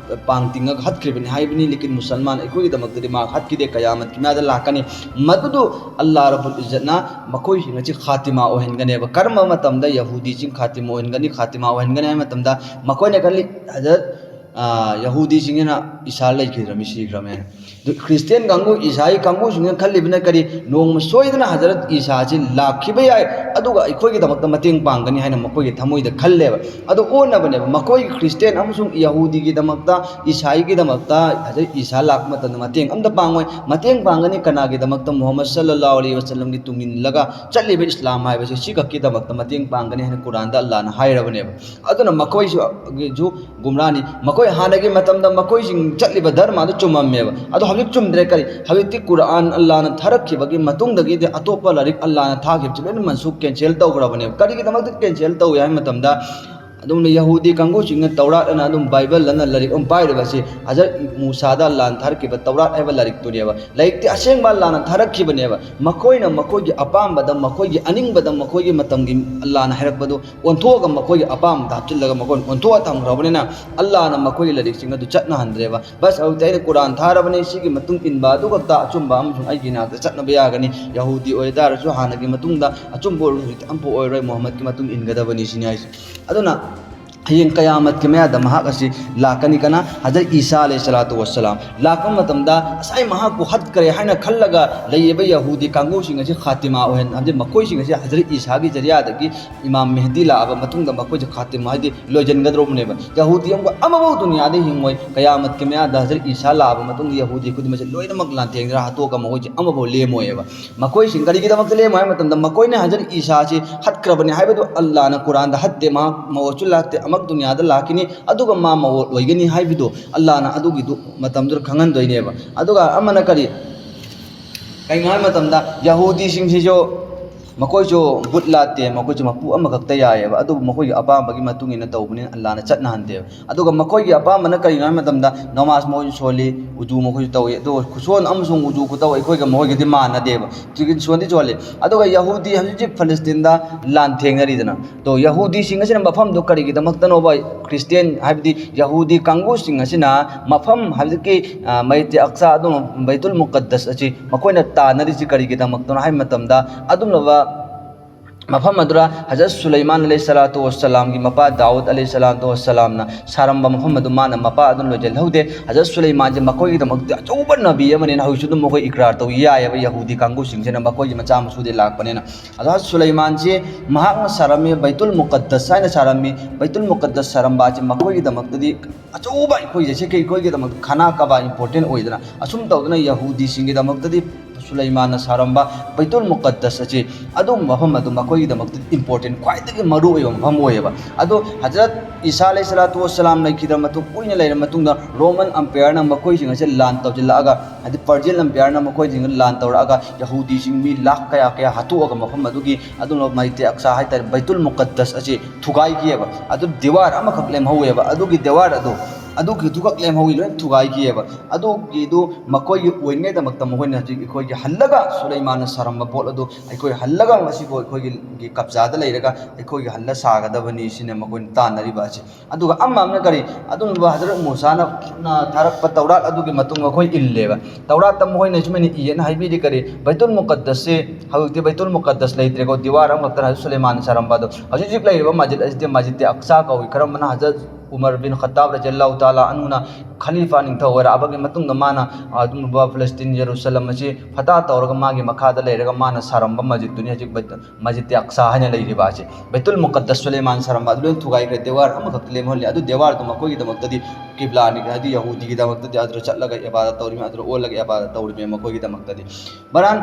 ꯄꯥꯡ ꯇꯤꯡꯉꯒ ꯍꯠꯈ꯭ꯔꯤꯕꯅꯤ ꯍꯥꯏꯕꯅꯤ꯫ ꯂꯦꯀꯤꯟ ꯃꯨꯁꯜꯃꯥꯟ ꯑꯩꯈꯣꯏꯒꯤꯗꯃꯛꯇꯗꯤ ꯃꯍꯥꯛ ꯍꯠꯈꯤꯗꯦ, ꯀꯌꯥꯃꯠꯀꯤ ꯃꯌꯥꯗ ꯂꯥꯛꯀꯅꯤ꯫ ꯃꯗꯨꯗꯨ ꯑꯜꯂꯥꯍ ꯔꯕꯨꯜ ꯏꯖꯠꯅ ꯃꯈꯣꯏꯁꯤꯡ ꯑꯁꯤ ꯈꯥꯇꯤꯃꯥ ꯑꯣꯏꯍꯟꯒꯅꯦꯕ꯫ ꯀꯔꯝꯕ ꯃꯇꯝꯗ ꯌꯍꯨꯗꯤꯁꯤꯡ ꯈꯥꯇꯤꯃꯥ ꯑꯣꯏꯍꯟꯒꯅꯤ? ꯈꯥꯇꯤꯃꯥ ꯑꯣꯏꯍꯟꯒꯅꯤ ꯍꯥꯏꯕ ꯃꯇꯝꯗ ꯃꯈꯣꯏꯅ ꯈꯜꯂꯤ, ꯍꯖꯔꯠ, ꯑ, ꯌꯍꯨꯗꯤꯁꯤꯡꯁꯤꯅ ꯏꯁꯥ ꯂꯩꯈꯤꯗ꯭ꯔꯃꯤ, ꯁꯤꯈ꯭ꯔꯃꯦꯅ꯫ ꯑꯗꯨ ꯈ꯭ꯔꯤꯁꯇꯤꯌꯥꯟ ꯀꯥꯡꯕꯨ, ꯏꯁꯥꯏ ꯀꯥꯡꯕꯨꯁꯤꯡꯅ ꯈꯜꯂꯤꯕꯅ ꯀꯔꯤ? ꯅꯣꯡꯃ ꯁꯣꯏꯗꯅ ꯍꯖꯔꯠ ꯏꯁꯥ ꯑꯁꯤ ꯂꯥꯛꯈꯤꯕ ꯌꯥꯏ, ꯑꯗꯨꯒ ꯑꯩꯈꯣꯏꯒꯤꯗꯃꯛꯇ ꯃꯇꯦꯡ ꯄꯥꯡꯒꯅꯤ ꯍꯥꯏꯅ ꯃꯈꯣꯏꯒꯤ ꯊꯃꯣꯏꯗ ꯈꯜꯂꯦꯕ꯫ ꯑꯗꯨ ꯑꯣꯟꯅꯕꯅꯦꯕ꯫ ꯃꯈꯣꯏꯒꯤ ꯈ꯭ꯔꯤꯁꯇꯤꯌꯥꯟ ꯑꯃꯁꯨꯡ ꯌꯍꯨꯗꯤꯒꯤꯗꯃꯛꯇ, ꯏꯁꯥꯏꯒꯤꯗꯃꯛꯇ ꯍꯖꯔꯠ ꯏꯁꯥ ꯂꯥꯛꯄ ꯃꯇꯝꯗ ꯃꯇꯦꯡ ꯑꯝꯇ ꯄꯥꯡꯉꯣꯏ꯫ ꯃꯇꯦꯡ ꯄꯥꯡꯒꯅꯤ ꯀꯅꯥꯒꯤꯗꯃꯛꯇ? ꯃꯨꯍꯝꯃꯗ ꯁꯜꯂꯜꯂꯥꯍꯨ ꯑꯂꯩꯍꯤ ꯋꯁꯜꯂꯝꯒꯤ ꯇꯨꯡ ꯏꯜꯂꯒ ꯆꯠꯂꯤꯕ ꯏꯁꯂꯥꯝ ꯍꯥꯏꯕꯁꯦ ꯁꯤꯈꯛꯀꯤꯗꯃꯛꯇ ꯃꯇꯦꯡ ꯄꯥꯡꯒꯅꯤ ꯍꯥꯏꯅ ꯀꯨꯔꯥꯟꯗ ꯑꯜꯂꯥꯍꯅ ꯍꯥꯏꯔꯕꯅꯦꯕ꯫ ꯑꯗꯨꯅ ꯃꯈꯣꯏꯁꯨ ꯒꯨꯝꯔꯥꯅꯤ꯫ ꯃꯈꯣꯏ ꯍꯥꯟꯅꯒꯤ ꯃꯇꯝꯗ ꯃꯈꯣꯏꯁꯤꯡ ꯆꯠꯂꯤꯕ ꯙꯔꯃꯗꯨ ꯆꯨꯝꯃꯝꯃꯦꯕ꯫ ꯑꯗꯣ ꯍꯧꯖꯤꯛ ꯆꯨꯝꯗ꯭ꯔꯦ꯫ ꯀꯔꯤ? ꯍꯧꯖꯤꯛꯇꯤ ꯀꯨꯔꯥꯟ ꯑꯜꯂꯥꯍꯅ ꯊꯥꯔꯛꯈꯤꯕꯒꯤ ꯃꯇꯨꯡꯗꯒꯤꯗꯤ ꯑꯇꯣꯞꯄ ꯂꯥꯏꯔꯤꯛ ꯑꯜꯂꯥꯍꯅ ꯊꯥꯈꯤꯕꯁꯤ ꯂꯣꯏꯅ ꯃꯟꯁꯨꯈ, ꯀꯦꯟꯁꯦꯜ ꯇꯧꯈ꯭ꯔꯕꯅꯦꯕ꯫ ꯀꯔꯤꯒꯤꯗꯃꯛꯇ ꯀꯦꯟꯁꯦꯜ ꯇꯧꯏ ꯍꯥꯏꯕ ꯃꯇꯝꯗ, ꯑꯗꯨꯝꯅ ꯌꯍꯨꯗꯤ ꯀꯥꯡꯕꯨꯁꯤꯡꯅ ꯇꯧꯔꯥꯠ ꯑꯅ ꯑꯗꯨꯝ ꯕꯥꯏꯕꯜ ꯑꯅ ꯂꯥꯏꯔꯤꯛ ꯑꯃ ꯄꯥꯏꯔꯤꯕ ꯑꯁꯤ ꯍꯖꯔꯠ ꯃꯨꯁꯥꯗ ꯑꯜꯂꯥꯍꯅ ꯊꯥꯔꯛꯈꯤꯕ ꯇꯧꯔꯥꯠ ꯍꯥꯏꯕ ꯂꯥꯏꯔꯤꯛꯇꯨꯅꯦꯕ꯫ ꯂꯥꯏꯔꯤꯛꯇꯤ ꯑꯁꯦꯡꯕ ꯑꯜꯂꯥꯍꯅ ꯊꯥꯔꯛꯈꯤꯕꯅꯦꯕ꯫ ꯃꯈꯣꯏꯅ ꯃꯈꯣꯏꯒꯤ ꯑꯄꯥꯝꯕꯗ, ꯃꯈꯣꯏꯒꯤ ꯑꯅꯤꯡꯕꯗ, ꯃꯈꯣꯏꯒꯤ ꯃꯇꯝꯒꯤ ꯑꯜꯂꯥꯍꯅ ꯍꯥꯏꯔꯛꯄꯗꯨ ꯑꯣꯟꯊꯣꯛꯑꯒ, ꯃꯈꯣꯏꯒꯤ ꯑꯄꯥꯝꯕꯗ ꯍꯥꯞꯆꯤꯜꯂꯒ ꯃꯈꯣꯏꯅ ꯑꯣꯟꯊꯣꯛꯑ ꯊꯝꯈ꯭ꯔꯕꯅꯤꯅ, ꯑꯜꯂꯥꯍꯅ ꯃꯈꯣꯏꯒꯤ ꯂꯥꯏꯔꯤꯛꯁꯤꯡ ꯑꯗꯨ ꯆꯠꯅꯍꯟꯗ꯭ꯔꯦꯕ꯫ ꯕꯁ, ꯍꯧꯖꯤꯛꯇꯤ ꯑꯩꯅ ꯀꯨꯔꯥꯟ ꯊꯥꯔꯕꯅꯤ, ꯁꯤꯒꯤ ꯃꯇꯨꯡ ꯏꯟꯕ ꯑꯗꯨ ꯈꯛꯇ ꯑꯆꯨꯝꯕ ꯑꯃꯁꯨꯡ ꯑꯩꯒꯤ ꯏꯅꯥꯛꯇ ꯆꯠꯅꯕ ꯌꯥꯒꯅꯤ꯫ ꯌꯍꯨꯗꯤ ꯑꯣꯏꯇꯥꯔꯁꯨ ꯍꯥꯟꯅꯒꯤ ꯃꯇꯨꯡꯗ ꯑꯆꯨꯝꯕ ꯑꯣꯏꯔꯁꯨ ꯍꯧꯖꯤꯛꯇꯤ ꯑꯃꯐꯥꯎ ꯑꯣꯏꯔꯣꯏ, ꯃꯨꯍꯝꯃꯗꯀꯤ ꯃꯇꯨꯡ ꯏꯟꯒꯗꯕꯅꯤ ꯁꯤꯅꯤ ꯍꯥꯏꯁꯦ꯫ ꯑꯗꯨꯅ ꯍꯌꯦꯡ ꯀꯌꯥꯃꯠꯀꯤ ꯃꯌꯥꯗ ꯃꯍꯥꯛ ꯑꯁꯤ ꯂꯥꯛꯀꯅꯤ꯫ ꯀꯅꯥ? ꯍꯖꯔꯠ ꯏꯁꯥ ꯑꯂꯩꯍꯤ ꯁꯂꯥꯇꯨ ꯋꯁꯁꯂꯥꯝ ꯂꯥꯛꯄ ꯃꯇꯝꯗ ꯉꯁꯥꯏ ꯃꯍꯥꯛꯄꯨ ꯍꯠꯈ꯭ꯔꯦ ꯍꯥꯏꯅ ꯈꯜꯂꯒ ꯂꯩꯔꯤꯕ ꯌꯍꯨꯗꯤ ꯀꯥꯡꯕꯨꯁꯤꯡ ꯑꯁꯤ ꯈꯥꯇꯤꯃꯥ ꯑꯣꯏꯍꯟ, ꯍꯥꯏꯗꯤ ꯃꯈꯣꯏꯁꯤꯡ ꯑꯁꯤ ꯍꯖꯔꯠ ꯏꯁꯥꯒꯤ ꯖꯔꯤꯌꯥꯗꯒꯤ ꯏꯃꯥꯝ ꯃꯦꯍꯗꯤ ꯂꯥꯛꯑꯕ ꯃꯇꯨꯡꯗ ꯃꯈꯣꯏꯁꯦ ꯈꯥꯇꯤꯃꯥ ꯍꯥꯏꯗꯤ ꯂꯣꯏꯁꯤꯟꯒꯗꯧꯔꯕꯅꯦꯕ꯫ ꯌꯍꯨꯗꯤ ꯑꯃꯒ ꯑꯃꯐꯥꯎ ꯗꯨꯅꯤꯌꯥꯗ ꯍꯤꯡꯉꯣꯏ꯫ ꯀꯌꯥꯃꯠꯀꯤ ꯃꯌꯥꯗ ꯍꯖꯔꯠ ꯏꯁꯥ ꯂꯥꯛꯑꯕ ꯃꯇꯨꯡꯗ ꯌꯍꯨꯗꯤ ꯈꯨꯗꯤꯡꯃꯛꯁꯦ ꯂꯣꯏꯅꯃꯛ ꯂꯥꯟꯊꯦꯡꯗꯅ ꯍꯥꯠꯇꯣꯛꯑꯒ ꯃꯈꯣꯏꯁꯦ ꯑꯃꯐꯥꯎ ꯂꯦꯝꯃꯣꯏꯑꯕ꯫ ꯃꯈꯣꯏꯁꯤꯡ ꯀꯔꯤꯒꯤꯗꯃꯛꯇ ꯂꯦꯝꯃꯣꯏ ꯍꯥꯏꯕ ꯃꯇꯝꯗ ꯃꯈꯣꯏꯅ ꯍꯖꯔꯠ ꯏꯁꯥꯁꯤ ꯍꯠꯈ꯭ꯔꯕꯅꯤ ꯍꯥꯏꯕꯗꯨ ꯑꯜꯂꯥꯅ ꯀꯨꯔꯥꯟꯗ ꯍꯠꯇꯦ, ꯃꯍꯥꯛ ꯃꯑꯣꯠꯁꯨ ꯂꯥꯛꯇꯦ, ꯑꯃꯨꯛ ꯗꯨꯅꯤꯌꯥꯗ ꯂꯥꯛꯈꯤꯅꯤ, ꯑꯗꯨꯒ ꯃꯥ ꯃꯑꯣꯠ ꯑꯣꯏꯒꯅꯤ ꯍꯥꯏꯕꯗꯨ ꯑꯜꯂꯥꯅ ꯑꯗꯨꯒꯤꯗꯨ ꯃꯇꯝꯗꯨꯗ ꯈꯪꯍꯟꯗꯣꯏꯅꯦꯕ꯫ ꯑꯗꯨꯒ ꯑꯃꯅ ꯀꯔꯤ, ꯀꯩꯅꯣ ꯍꯥꯏꯕ ꯃꯇꯝꯗ ꯌꯍꯨꯗꯤꯁꯤꯡꯁꯤꯁꯨ ꯃꯈꯣꯏꯁꯨ ꯕꯨꯠ ꯂꯥꯠꯇꯦ, ꯃꯈꯣꯏꯁꯨ ꯃꯄꯨ ꯑꯃꯈꯛꯇ ꯌꯥꯏꯑꯕ꯫ ꯑꯗꯨꯕꯨ ꯃꯈꯣꯏꯒꯤ ꯑꯄꯥꯝꯕꯒꯤ ꯃꯇꯨꯡ ꯏꯟꯅ ꯇꯧꯕꯅꯤꯅ ꯑꯜꯂꯥꯅ ꯆꯠꯅꯍꯟꯗꯦꯕ꯫ ꯑꯗꯨꯒ ꯃꯈꯣꯏꯒꯤ ꯑꯄꯥꯝꯕꯅ ꯀꯔꯤꯅꯣ ꯍꯥꯏꯕ ꯃꯇꯝꯗ ꯅꯃꯥꯖ ꯃꯈꯣꯏꯁꯨ ꯁꯣꯜꯂꯤ, ꯎꯖꯨ ꯃꯈꯣꯏꯁꯨ ꯇꯧꯏ꯫ ꯑꯗꯨꯒ ꯈꯨꯁꯣꯟ ꯑꯃꯁꯨꯡ ꯎꯖꯨ ꯈꯨꯇꯧ ꯑꯩꯈꯣꯏꯒ ꯃꯈꯣꯏꯒꯗꯤ ꯃꯥꯟꯅꯗꯦꯕ꯫ ꯆꯤꯀꯟ ꯁꯣꯟꯗꯤ ꯁꯣꯜꯂꯤ꯫ ꯑꯗꯨꯒ ꯌꯍꯨꯗꯤ ꯍꯧꯖꯤꯛ ꯍꯧꯖꯤꯛ ꯐꯂꯁꯇꯤꯟꯗ ꯂꯥꯟ ꯊꯦꯡꯅꯔꯤꯗꯅ꯫ ꯑꯗꯣ ꯌꯍꯨꯗꯤꯁꯤꯡ ꯑꯁꯤꯅ ꯃꯐꯝꯗꯨ ꯀꯔꯤꯒꯤꯗꯃꯛꯇꯅꯣꯕ ꯈ꯭ꯔꯤꯁꯇꯤꯌꯥꯟ, ꯍꯥꯏꯕꯗꯤ ꯌꯍꯨꯗꯤ ꯀꯥꯡꯕꯨꯁꯤꯡ ꯑꯁꯤꯅ ꯃꯐꯝ ꯍꯧꯖꯤꯛꯀꯤ, ꯑ, ꯃꯩꯇꯦ ꯑꯛꯁꯥ ꯑꯗꯨꯝ ꯕꯩꯇꯨꯜ ꯃꯨꯀꯠꯗꯁ ꯑꯁꯤ ꯃꯈꯣꯏꯅ ꯇꯥꯟꯅꯔꯤꯁꯤ ꯀꯔꯤꯒꯤꯗꯃꯛꯇꯅꯣ ꯍꯥꯏꯕ ꯃꯇꯝꯗ, ꯑꯗꯨꯝꯂꯕ ꯃꯐꯝ ꯑꯗꯨꯗ ꯍꯖꯔꯠ ꯁꯨꯂꯩꯃꯥꯟ ꯑꯂꯩꯍꯤ ꯁꯂꯥꯇꯨ ꯋꯁꯁꯂꯥꯝꯒꯤ ꯃꯄꯥ ꯗꯥꯎꯗ ꯑꯂꯩꯍꯤ ꯁꯂꯥꯇꯨ ꯋꯁꯁꯂꯥꯝꯅ ꯁꯥꯔꯝꯕ ꯃꯐꯝ ꯑꯗꯨ ꯃꯥꯅ ꯃꯄꯥ ꯑꯗꯨ ꯂꯣꯏꯁꯤꯜꯍꯧꯗꯦ꯫ ꯍꯖꯔꯠ ꯁꯨꯂꯩꯃꯥꯟꯁꯦ ꯃꯈꯣꯏꯒꯤꯗꯃꯛꯇ ꯑꯆꯧꯕ ꯅꯕꯤ ꯑꯃꯅꯤꯅ ꯍꯧꯖꯤꯛꯁꯨ ꯑꯗꯨꯝ ꯃꯈꯣꯏ ꯏꯀ꯭ꯔꯥꯔ ꯇꯧ ꯌꯥꯏꯑꯕ, ꯌꯍꯨꯗꯤ ꯀꯥꯡꯕꯨꯁꯤꯡꯁꯤꯅ ꯃꯈꯣꯏꯒꯤ ꯃꯆꯥ ꯃꯁꯨꯗꯤ ꯂꯥꯛꯄꯅꯤꯅ꯫ ꯍꯖꯔꯠ ꯁꯨꯂꯩꯃꯥꯟꯁꯤ ꯃꯍꯥꯛꯅ ꯁꯥꯔꯝꯃꯤ, ꯕꯩꯇꯨꯜ ꯃꯨꯀꯠꯗꯁ ꯍꯥꯏꯅ ꯁꯥꯔꯝꯃꯤ꯫ ꯕꯩꯇꯨꯜ ꯃꯨꯀꯠꯗꯁ ꯁꯥꯔꯝꯕ ꯑꯁꯤ ꯃꯈꯣꯏꯒꯤꯗꯃꯛꯇꯗꯤ ꯑꯆꯧꯕ, ꯑꯩꯈꯣꯏꯁꯦ ꯁꯤ ꯑꯩꯈꯣꯏꯒꯤꯗꯃꯛꯇ ꯈꯥꯅꯥ ꯀꯕꯥ ꯏꯝꯄꯣꯔꯇꯦꯟ ꯑꯣꯏꯗꯅ, ꯑꯁꯨꯝ ꯇꯧꯗꯅ ꯌꯍꯨꯗꯤꯁꯤꯡꯒꯤꯗꯃꯛꯇꯗꯤ ꯁꯨꯂꯩꯃꯥꯟꯅ ꯁꯥꯔꯝꯕ ꯕꯩꯇꯨꯜ ꯃꯨꯀꯠꯗꯁ ꯑꯁꯤ ꯑꯗꯨꯝꯕ ꯃꯐꯝ ꯑꯗꯨ ꯃꯈꯣꯏꯒꯤꯗꯃꯛꯇ ꯏꯝꯄꯣꯔꯇꯦꯟ, ꯈ꯭ꯋꯥꯏꯗꯒꯤ ꯃꯔꯨ ꯑꯣꯏꯕ ꯃꯐꯝ ꯑꯣꯏꯌꯦꯕ꯫ ꯑꯗꯣ ꯍꯖꯔꯠ ꯏꯁꯥ ꯑꯂꯩꯍꯤ ꯁꯂꯥꯇꯨ ꯋꯁꯁꯂꯥꯝ ꯂꯩꯈꯤꯗ꯭ꯔ ꯃꯇꯨꯡ, ꯀꯨꯏꯅ ꯂꯩꯔ ꯃꯇꯨꯡꯗ ꯔꯣꯃꯟ ꯑꯝꯄꯤꯌꯔꯅ ꯃꯈꯣꯏꯁꯤꯡ ꯑꯁꯤ ꯂꯥꯟ ꯇꯧꯁꯤꯜꯂꯛꯑꯒ, ꯍꯥꯏꯗꯤ ꯄꯔꯖꯤꯌꯟ ꯑꯝꯄꯤꯌꯔꯅ ꯃꯈꯣꯏꯁꯤꯡ ꯂꯥꯟ ꯇꯧꯔꯛꯑꯒ ꯌꯍꯨꯗꯤꯁꯤꯡ ꯃꯤ ꯂꯥꯈ ꯀꯌꯥ ꯀꯌꯥ ꯍꯥꯠꯇꯣꯛꯑꯒ ꯃꯐꯝ ꯑꯗꯨꯒꯤ ꯑꯗꯨꯝꯕ ꯃꯩꯇꯦ ꯑꯛꯁꯥ ꯍꯥꯏꯇꯥꯔꯦ, ꯕꯩꯇꯨꯜ ꯃꯨꯀꯠꯗꯁ ꯑꯁꯤ ꯊꯨꯒꯥꯏꯈꯤꯑꯕ꯫ ꯑꯗꯨ ꯗꯤꯋꯥꯔ ꯑꯃꯈꯛ ꯂꯦꯝꯍꯧꯋꯦꯕ꯫ ꯑꯗꯨꯒꯤ ꯗꯤꯋꯥꯔ ꯑꯗꯨ ꯑꯗꯨꯒꯤꯗꯨꯈꯛ ꯂꯦꯝꯍꯧꯏ, ꯂꯣꯏ ꯊꯨꯒꯥꯏꯈꯤꯑꯕ꯫ ꯑꯗꯨꯒꯤꯗꯨ ꯃꯈꯣꯏꯒꯤ ꯑꯣꯏꯅꯉꯩꯗꯃꯛꯇ ꯃꯈꯣꯏꯅ ꯍꯧꯖꯤꯛ ꯑꯩꯈꯣꯏꯒꯤ ꯍꯜꯂꯒ ꯁꯨꯂꯩꯃꯥꯟꯅ ꯁꯥꯔꯝꯕ ꯄꯣꯠ ꯑꯗꯨ ꯑꯩꯈꯣꯏ ꯍꯜꯂꯒ ꯉꯁꯤꯕꯨ ꯑꯩꯈꯣꯏꯒꯤ ꯀꯕꯖꯥꯗ ꯂꯩꯔꯒ ꯑꯩꯈꯣꯏꯒꯤ ꯍꯜꯂ ꯁꯥꯒꯗꯕꯅꯤ ꯁꯤꯅ ꯃꯈꯣꯏꯅ ꯇꯥꯟꯅꯔꯤꯕ ꯑꯁꯤ꯫ ꯑꯗꯨꯒ ꯑꯃ ꯑꯃꯅ ꯀꯔꯤ, ꯑꯗꯨꯒꯨꯝꯕ ꯍꯖꯔꯠ ꯃꯨꯁꯥꯅ ꯊꯥꯔꯛꯄ ꯇꯧꯔꯥꯠ ꯑꯗꯨꯒꯤ ꯃꯇꯨꯡ ꯃꯈꯣꯏ ꯏꯜꯂꯦꯕ꯫ ꯇꯧꯔꯥꯠꯇ ꯃꯈꯣꯏꯅ ꯁꯨꯃꯥꯏꯅ ꯏꯌꯦꯅ ꯍꯥꯏꯕꯤꯔꯤ ꯀꯔꯤ, ꯕꯩꯇꯨꯜ ꯃꯨꯀꯠꯗꯁꯁꯤ ꯍꯧꯖꯤꯛꯇꯤ ꯕꯩꯇꯨꯜ ꯃꯨꯀꯠꯗꯁ ꯂꯩꯇ꯭ꯔꯦꯀꯣ, ꯗꯤꯋꯥꯔ ꯑꯃꯈꯛꯇꯅ ꯍꯖꯔꯠ ꯁꯨꯂꯩꯃꯥꯟꯅ ꯁꯥꯔꯝꯕ ꯑꯗꯣ꯫ ꯍꯧꯖꯤꯛ ꯍꯧꯖꯤꯛ ꯂꯩꯔꯤꯕ ꯃꯁꯖꯤꯗ ꯑꯁꯤꯗꯤ ꯃꯁꯖꯤꯗ ꯑꯛꯁꯥ ꯀꯧꯏ꯫ ꯀꯔꯝꯕꯅ? ꯍꯖꯔꯠ ꯎꯃꯔ ꯕꯤꯟ ꯈꯠꯇꯥꯕ ꯔꯖꯤꯌꯜꯂꯥꯍꯨ ꯇꯥꯂꯥ ꯑꯟꯍꯨꯅ ꯈꯂꯤꯐꯥ ꯅꯤꯡꯊꯧ ꯑꯣꯏꯔꯛꯑꯕꯒꯤ ꯃꯇꯨꯡꯗ ꯃꯥꯅ ꯑꯗꯨꯝꯕ ꯐꯂꯁꯇꯤꯟ ꯖꯦꯔꯨꯁꯂꯝ ꯑꯁꯤ ꯐꯇꯥ ꯇꯧꯔꯒ ꯃꯥꯒꯤ ꯃꯈꯥꯗ ꯂꯩꯔꯒ ꯃꯥꯅ ꯁꯥꯔꯝꯕ ꯃꯁꯖꯤꯗꯇꯨꯅꯤ ꯍꯧꯖꯤꯛ ꯕꯩ-, ꯃꯁꯖꯤꯗ ꯑꯛꯁꯥ ꯍꯥꯏꯅ ꯂꯩꯔꯤꯕ ꯑꯁꯤ꯫ ꯕꯩꯇꯨꯜ ꯃꯨꯀꯠꯗꯁ ꯁꯨꯂꯩꯃꯥꯟ ꯁꯥꯔꯝꯕ ꯑꯗꯨ ꯂꯣꯏꯅ ꯊꯨꯒꯥꯏꯈ꯭ꯔꯦ꯫ ꯗꯦꯋꯥꯔ ꯑꯃꯈꯛꯇ ꯂꯦꯝꯍꯧꯜꯂꯤ꯫ ꯑꯗꯨ ꯗꯦꯋꯥꯔꯗꯨ ꯃꯈꯣꯏꯒꯤꯗꯃꯛꯇꯗꯤ ꯀꯤꯕ꯭ꯂꯥꯅꯤ, ꯍꯥꯏꯗꯤ ꯌꯍꯨꯗꯤꯒꯤꯗꯃꯛꯇꯗꯤ ꯑꯗꯨꯗ ꯆꯠꯂꯒ ꯏꯕꯥꯗꯠ ꯇꯧꯔꯤꯕꯅꯤ, ꯑꯗꯨꯗ ꯑꯣꯜꯂꯒ ꯏꯕꯥꯗꯠ ꯇꯧꯔꯤꯕꯅꯤ ꯃꯈꯣꯏꯒꯤꯗꯃꯛꯇꯗꯤ꯫ ꯕꯍꯔꯍꯥꯜ,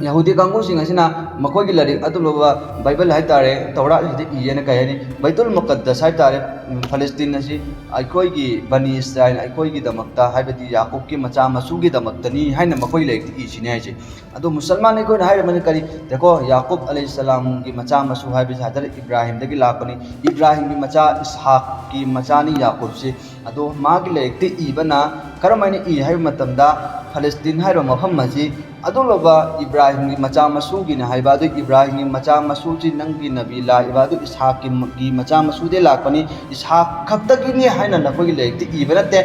ꯌꯍꯨꯗꯤ ꯀꯥꯡꯕꯨꯁꯤꯡ ꯑꯁꯤꯅ ꯃꯈꯣꯏꯒꯤ ꯂꯥꯏꯔꯤꯛ ꯑꯗꯨ ꯂꯨꯕ ꯕꯥꯏꯕꯜ ꯍꯥꯏ ꯇꯥꯔꯦ, ꯇꯧꯔꯥꯠ ꯑꯁꯤꯗ ꯏꯌꯦꯅ ꯀꯩ ꯍꯥꯏꯅꯤ, ꯕꯩꯇꯨꯜ ꯃꯨꯀꯠꯗꯁ ꯍꯥꯏ ꯇꯥꯔꯦ, ꯎꯝ, ꯐꯂꯁꯇꯤꯟ ꯑꯁꯤ ꯑꯩꯈꯣꯏꯒꯤ ꯕꯅꯤ ꯏꯁꯔꯥꯏꯜ, ꯑꯩꯈꯣꯏꯒꯤꯗꯃꯛꯇ, ꯍꯥꯏꯕꯗꯤ ꯌꯥꯀꯨꯕꯀꯤ ꯃꯆꯥ ꯃꯁꯨꯒꯤꯗꯃꯛꯇꯅꯤ ꯍꯥꯏꯅ ꯃꯈꯣꯏꯒꯤ ꯂꯥꯏꯔꯤꯛꯇ ꯏꯁꯤꯅꯤ ꯍꯥꯏꯁꯦ꯫ ꯑꯗꯣ ꯃꯨꯁꯜꯃꯥꯟ ꯑꯩꯈꯣꯏꯅ ꯍꯥꯏꯔꯤꯕꯅꯤ ꯀꯔꯤ? ꯗꯦꯈꯣ, ꯌꯥꯀꯨꯕ ꯑꯂꯩꯍꯤꯁꯁꯂꯥꯝꯒꯤ ꯃꯆꯥ ꯃꯁꯨ ꯍꯥꯏꯕꯁꯤ ꯍꯖꯔꯠ ꯏꯕ꯭ꯔꯥꯍꯤꯝꯗꯒꯤ ꯂꯥꯛꯄꯅꯤ꯫ ꯏꯕ꯭ꯔꯥꯍꯤꯝꯒꯤ ꯃꯆꯥ ꯏꯁꯍꯥꯛꯀꯤ ꯃꯆꯥꯅꯤ ꯌꯥꯀꯨꯕꯁꯤ꯫ ꯑꯗꯣ ꯃꯥꯒꯤ ꯂꯥꯏꯔꯤꯛꯇ ꯏꯕꯅ ꯀꯔꯝꯍꯥꯏꯅ ꯏ ꯍꯥꯏꯕ ꯃꯇꯝꯗ, ꯐꯂꯁꯇꯤꯟ ꯍꯥꯏꯔꯤꯕ ꯃꯐꯝ ꯑꯁꯤ ꯑꯗꯨꯂꯕ ꯏꯕ꯭ꯔꯥꯍꯤꯝꯒꯤ ꯃꯆꯥ ꯃꯁꯨꯒꯤꯅꯤ ꯍꯥꯏꯕ, ꯑꯗꯨ ꯏꯕ꯭ꯔꯥꯍꯤꯝꯒꯤ ꯃꯆꯥ ꯃꯁꯨꯁꯤ ꯅꯪꯒꯤ ꯅꯕꯤ ꯂꯥꯛꯏꯕ ꯑꯗꯨ ꯏꯁꯍꯥꯛꯀꯤ ꯃ-, ꯒꯤ ꯃꯆꯥ ꯃꯁꯨꯗꯩ ꯂꯥꯛꯄꯅꯤ, ꯏꯁꯍꯥꯛ ꯈꯛꯇꯒꯤꯅꯤ ꯍꯥꯏꯅ ꯅꯈꯣꯏꯒꯤ ꯂꯥꯏꯔꯤꯛꯇ ꯏꯕ ꯅꯠꯇꯦ꯫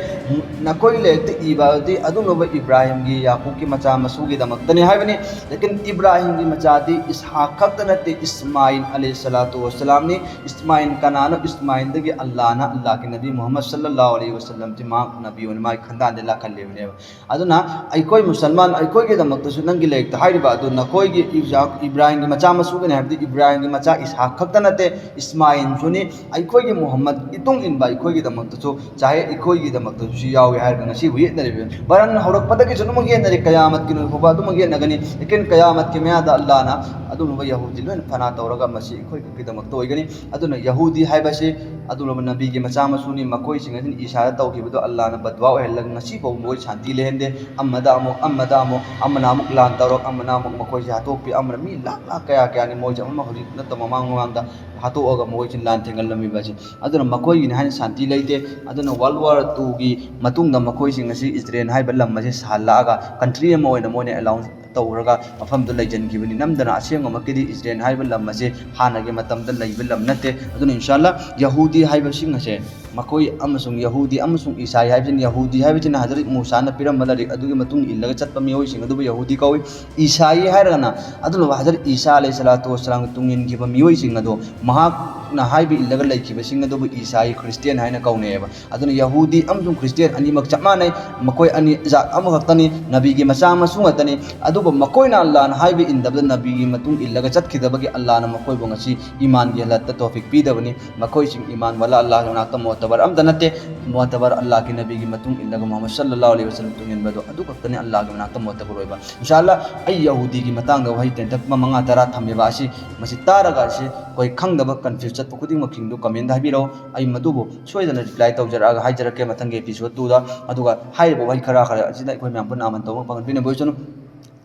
ꯅꯈꯣꯏꯒꯤ ꯂꯥꯏꯔꯤꯛꯇ ꯏꯕ ꯑꯗꯨꯗꯤ ꯑꯗꯨꯂꯕ ꯏꯕ꯭ꯔꯥꯍꯤꯝꯒꯤ, ꯌꯥꯀꯨꯕꯀꯤ ꯃꯆꯥ ꯃꯁꯨꯒꯤꯗꯃꯛꯇꯅꯤ ꯍꯥꯏꯕꯅꯤ꯫ ꯂꯦꯀꯤꯟ ꯏꯕ꯭ꯔꯥꯍꯤꯝꯒꯤ ꯃꯆꯥꯗꯤ ꯏꯁꯍꯥꯛ ꯈꯛꯇ ꯅꯠꯇꯦ, ꯏꯁꯃꯥꯏꯜ ꯑꯂꯩꯍꯤꯁꯁꯂꯥꯇꯨ ꯋꯥꯁꯁꯂꯥꯝꯅꯤ꯫ ꯏꯁꯃꯥꯏꯜ ꯀꯅꯥꯅꯣ? ꯏꯁꯃꯥꯏꯜꯗꯒꯤ ꯑꯜꯂꯥꯍꯅ, ꯑꯜꯂꯥꯍꯀꯤ ꯅꯕꯤ ꯃꯨꯍꯝꯃꯗ ꯁꯜꯂꯜꯂꯥꯍꯨ ꯑꯂꯩꯍꯤ ꯋꯥꯁꯜꯂꯝꯁꯤ ꯃꯍꯥꯛ ꯅꯕꯤ ꯑꯣꯏꯅ ꯃꯥꯒꯤ ꯈꯟꯗꯥꯟꯗ ꯂꯥꯛꯍꯜꯂꯤꯕꯅꯦꯕ꯫ ꯑꯗꯨꯅ ꯑꯩꯈꯣꯏ ꯃꯨꯁꯜꯃꯥꯟ ꯑꯩꯈꯣꯏꯒꯤꯗꯃꯛꯇꯁꯨ ꯅꯪꯒꯤ ꯂꯥꯏꯔꯤꯛꯇ ꯍꯥꯏꯔꯤꯕ ꯑꯗꯨ ꯅꯈꯣꯏꯒꯤ ꯏꯕ꯭ꯔꯥ-, ꯏꯕ꯭ꯔꯥꯍꯤꯝꯒꯤ ꯃꯆꯥ ꯃꯁꯨꯒꯤꯅꯤ ꯍꯥꯏꯕꯗꯤ ꯏꯕ꯭ꯔꯥꯍꯤꯝꯒꯤ ꯃꯆꯥ ꯏꯁꯍꯥꯛ ꯈꯛꯇ ꯅꯠꯇꯦ, ꯏꯁꯃꯥꯏꯜꯁꯨꯅꯤ꯫ ꯑꯩꯈꯣꯏꯒꯤ ꯃꯨꯍꯝꯃꯗ ꯏꯇꯨꯡ ꯏꯟꯕ ꯑꯩꯈꯣꯏꯒꯤꯗꯃꯛꯇꯁꯨ ꯆꯥꯍꯦ, ꯑꯩꯈꯣꯏꯒꯤꯗꯃꯛꯇꯁꯨ ꯌꯥꯎꯏ ꯍꯥꯏꯔꯒ ꯉꯁꯤꯕꯨ ꯌꯦꯠꯅꯔꯤꯕꯅꯤ꯫ ꯕꯍꯔꯍꯥꯜ, ꯍꯧꯔꯛꯄꯗꯒꯤꯁꯨ ꯑꯗꯨꯃꯛ ꯌꯦꯠꯅꯔꯤ, ꯀꯌꯥꯃꯠꯀꯤ ꯅꯨꯃꯤꯠ ꯐꯥꯎꯕ ꯑꯗꯨꯃꯛ ꯌꯦꯠꯅꯒꯅꯤ꯫ ꯂꯦꯀꯤꯟ ꯀꯌꯥꯃꯠꯀꯤ ꯃꯌꯥꯗ ꯑꯜꯂꯥꯍꯅ ꯑꯗꯨꯒꯨꯝꯕ ꯌꯍꯨꯗꯤ ꯂꯣꯏꯅ ꯐꯅꯥ ꯇꯧꯔꯒ ꯃꯁꯤ ꯑꯩꯈꯣꯏ ꯈꯛꯀꯤꯗꯃꯛꯇ ꯑꯣꯏꯒꯅꯤ꯫ ꯑꯗꯨꯅ ꯌꯍꯨꯗꯤ ꯍꯥꯏꯕꯁꯤ ꯑꯗꯨꯒꯨꯝꯂꯕ ꯅꯕꯤꯒꯤ ꯃꯆꯥ ꯃꯁꯨꯅꯤ꯫ ꯃꯈꯣꯏꯁꯤꯡ ꯑꯁꯤꯅ ꯏꯁꯥꯗ ꯇꯧꯈꯤꯕꯗꯣ ꯑꯜꯂꯥꯍꯅ ꯕꯗꯋꯥ ꯑꯣꯏꯍꯜꯂꯒ ꯉꯁꯤ ꯐꯥꯎꯕ ꯃꯈꯣꯏ ꯁꯥꯟꯇꯤ ꯂꯩꯍꯟꯗꯦ꯫ ꯑꯃꯗ ꯑꯃꯨꯛ, ꯑꯃꯗ ꯑꯃꯨꯛ, ꯑꯃꯅ ꯑꯃꯨꯛ ꯂꯥꯟ ꯇꯧꯔꯛ, ꯑꯃꯅ ꯑꯃꯨꯛ ꯃꯈꯣꯏꯁꯦ ꯍꯥꯠꯇꯣꯛꯄꯤ, ꯑꯃꯅ ꯃꯤ ꯂꯥꯛ ꯂꯥꯛ ꯀꯌꯥ ꯀꯌꯥꯅꯤ ꯃꯣꯏꯁꯦ ꯑꯃ ꯍꯧꯖꯤꯛ ꯅꯠꯇꯕ ꯃꯃꯥꯡ ꯃꯃꯥꯡꯗ ꯍꯥꯠꯇꯣꯛꯑꯒ ꯃꯈꯣꯏꯁꯤ ꯂꯥꯟ ꯊꯦꯡꯍꯜꯂꯝꯃꯤꯕ ꯑꯁꯤ꯫ ꯑꯗꯨꯅ ꯃꯈꯣꯏꯒꯤꯅꯤ ꯍꯥꯏꯅ ꯁꯥꯟꯇꯤ ꯂꯩꯇꯦ꯫ ꯑꯗꯨꯅ World War Two ꯒꯤ ꯃꯇꯨꯡꯗ ꯃꯈꯣꯏꯁꯤꯡ ꯑꯁꯤ ꯏꯖꯔꯦꯜ ꯍꯥꯏꯕ ꯂꯝ ꯑꯁꯤ ꯁꯥꯍꯜꯂꯛꯑꯒ country ꯑꯃ ꯑꯣꯏꯅ ꯃꯣꯏꯅ allow ꯇꯧꯔꯒ ꯃꯐꯝꯗꯨ ꯂꯩꯖꯟꯈꯤꯕꯅꯤ꯫ ꯅꯝꯗꯅ ꯑꯁꯦꯡꯕꯃꯛꯀꯤꯗꯤ ꯏꯖꯔꯦꯜ ꯍꯥꯏꯕ ꯂꯝ ꯑꯁꯤ ꯍꯥꯟꯅꯒꯤ ꯃꯇꯝꯗ ꯂꯩꯕ ꯂꯝ ꯅꯠꯇꯦ꯫ ꯑꯗꯨꯅ ꯏꯟꯁꯥꯜꯂꯥ ꯌꯍꯨꯗꯤ ꯍꯥꯏꯕꯁꯤꯡ ꯑꯁꯦ ꯃꯈꯣꯏ ꯑꯃꯁꯨꯡ ꯌꯍꯨꯗꯤ ꯑꯃꯁꯨꯡ ꯏꯁꯥꯏ ꯍꯥꯏꯕꯁꯤꯅ, ꯌꯍꯨꯗꯤ ꯍꯥꯏꯕꯁꯤꯅ ꯍꯖꯔꯠ ꯃꯨꯁꯥꯅ ꯄꯤꯔꯝꯕ ꯂꯥꯏꯔꯤꯛ ꯑꯗꯨꯒꯤ ꯃꯇꯨꯡ ꯏꯜꯂꯒ ꯆꯠꯄ ꯃꯤꯑꯣꯏꯁꯤꯡ ꯑꯗꯨꯕꯨ ꯌꯍꯨꯗꯤ ꯀꯧꯏ꯫ ꯏꯁꯥꯏ ꯍꯥꯏꯔꯒꯅ ꯑꯗꯨꯅ ꯍꯖꯔꯠ ꯏꯁꯥ ꯑꯂꯩꯍꯤ ꯁꯂꯥꯇꯨ ꯋꯁꯁꯂꯥꯝꯒꯤ ꯇꯨꯡ ꯏꯟꯈꯤꯕ ꯃꯤꯑꯣꯏꯁꯤꯡ ꯑꯗꯣ, ꯃꯍꯥꯛꯅ ꯍꯥꯏꯕ ꯏꯜꯂꯒ ꯂꯩꯈꯤꯕꯁꯤꯡ ꯑꯗꯨꯕꯨ ꯏꯁꯥꯏ, ꯈ꯭ꯔꯤꯁꯇꯤꯌꯥꯟ ꯍꯥꯏꯅ ꯀꯧꯅꯩꯑꯕ꯫ ꯑꯗꯨꯅ ꯌꯍꯨꯗꯤ ꯑꯃꯁꯨꯡ ꯈ꯭ꯔꯤꯁꯇꯤꯌꯥꯟ ꯑꯅꯤꯃꯛ ꯆꯞ ꯃꯥꯟꯅꯩ꯫ ꯃꯈꯣꯏ ꯑꯅꯤ ꯖꯥꯠ ꯑꯃꯈꯛꯇꯅꯤ, ꯅꯕꯤꯒꯤ ꯃꯆꯥ ꯃꯁꯨ ꯉꯥꯛꯇꯅꯤ꯫ ꯑꯗꯨꯕꯨ ꯃꯈꯣꯏꯅ ꯑꯜꯂꯥꯍꯅ ꯍꯥꯏꯕ ꯏꯟꯗꯕꯗ, ꯅꯕꯤꯒꯤ ꯃꯇꯨꯡ ꯏꯜꯂꯒ ꯆꯠꯈꯤꯗꯕꯒꯤ ꯑꯜꯂꯥꯍꯅ ꯃꯈꯣꯏꯕꯨ ꯉꯁꯤ ꯏꯃꯥꯟꯒꯤ ꯍꯂꯠꯇ ꯇꯧꯐꯤꯛ ꯄꯤꯗꯕꯅꯤ꯫ ꯃꯈꯣꯏꯁꯤꯡ ꯏꯃꯥꯟ ꯋꯥꯂꯥ ꯑꯜꯂꯥꯍꯒꯤ ꯃꯅꯥꯛꯇ ꯃꯣꯇꯕꯔ ꯑꯝꯇ ꯅꯠꯇꯦ꯫ ꯃꯣꯇꯕꯔ ꯑꯜꯂꯥꯍꯒꯤ ꯅꯕꯤꯒꯤ ꯃꯇꯨꯡ ꯏꯜꯂꯒ ꯃꯨꯍꯝꯃꯗ ꯁꯜꯂꯜꯂꯥꯍꯨ ꯑꯂꯩꯍꯤ ꯋꯁꯜꯂꯝ ꯇꯨꯡ ꯏꯟꯕꯗꯣ ꯑꯗꯨ ꯈꯛꯇꯅꯤ ꯑꯜꯂꯥꯍꯒꯤ ꯃꯅꯥꯛꯇ ꯃꯣꯇꯕꯔ ꯑꯣꯏꯕ꯫ ꯏꯟꯁꯥ ꯑꯜꯂꯥꯍ ꯑꯩ ꯌꯍꯨꯗꯤꯒꯤ ꯃꯇꯥꯡꯗ ꯋꯥꯍꯩ ꯇꯦꯟꯇꯛꯄ ꯃꯉꯥ ꯇꯔꯥ ꯊꯝꯃꯤꯕ ꯑꯁꯤ, ꯃꯁꯤ ꯇꯥꯔꯒ ꯑꯁꯤ ꯑꯩꯈꯣꯏ ꯈꯪꯗꯕ confuse ꯆꯠꯄ ꯈꯨꯗꯤꯡꯃꯛꯁꯤꯡꯗꯨ comment ꯍꯥꯏꯕꯤꯔꯛꯎ꯫ ꯑꯩ ꯃꯗꯨꯕꯨ ꯁꯣꯏꯗꯅ reply ꯇꯧꯖꯔꯛꯑꯒ ꯍꯥꯏꯖꯔꯛꯀꯦ ꯃꯊꯪꯒꯤ episode two ꯗ꯫ ꯑꯗꯨꯒ ꯍꯥꯏꯔꯤꯕ ꯋꯥꯍꯩ ꯈꯔ ꯈꯔ ꯑꯁꯤꯅ ꯑꯩꯈꯣꯏ ꯃꯌꯥꯝ ꯄꯨꯟꯅ ꯑꯃꯟ ꯇꯧꯕ ꯄꯥꯡꯒꯟ ꯄꯤꯅꯕ ꯑꯣꯏꯁꯅꯨ꯫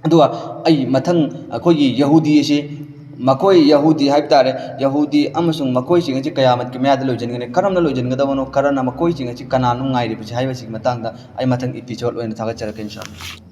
ꯑꯗꯨꯒ ꯑꯩ ꯃꯊꯪ ꯑꯩꯈꯣꯏꯒꯤ ꯌꯍꯨꯗꯤ ꯑꯁꯤ, ꯃꯈꯣꯏ ꯌꯍꯨꯗꯤ ꯍꯥꯏꯕ ꯇꯥꯔꯦ, ꯌꯍꯨꯗꯤ ꯑꯃꯁꯨꯡ ꯃꯈꯣꯏꯁꯤꯡ ꯑꯁꯤ ꯀꯌꯥꯃꯠꯀꯤ ꯃꯌꯥꯗ ꯂꯣꯏꯁꯤꯟꯒꯅꯤ꯫ ꯀꯔꯝꯅ ꯂꯣꯏꯁꯤꯟꯒꯗꯕꯅꯣ? ꯀꯔꯝꯅ, ꯃꯈꯣꯏꯁꯤꯡ ꯑꯁꯤ ꯀꯅꯥꯅꯣ ꯉꯥꯏꯔꯤꯕꯁꯤ ꯍꯥꯏꯕꯁꯤꯒꯤ ꯃꯇꯥꯡꯗ ꯑꯩ ꯃꯊꯪ episode ꯑꯣꯏꯅ ꯊꯥꯒꯠꯆꯔꯛꯀꯦ ꯏꯟꯁꯥ ꯑꯜꯂꯥꯍ꯫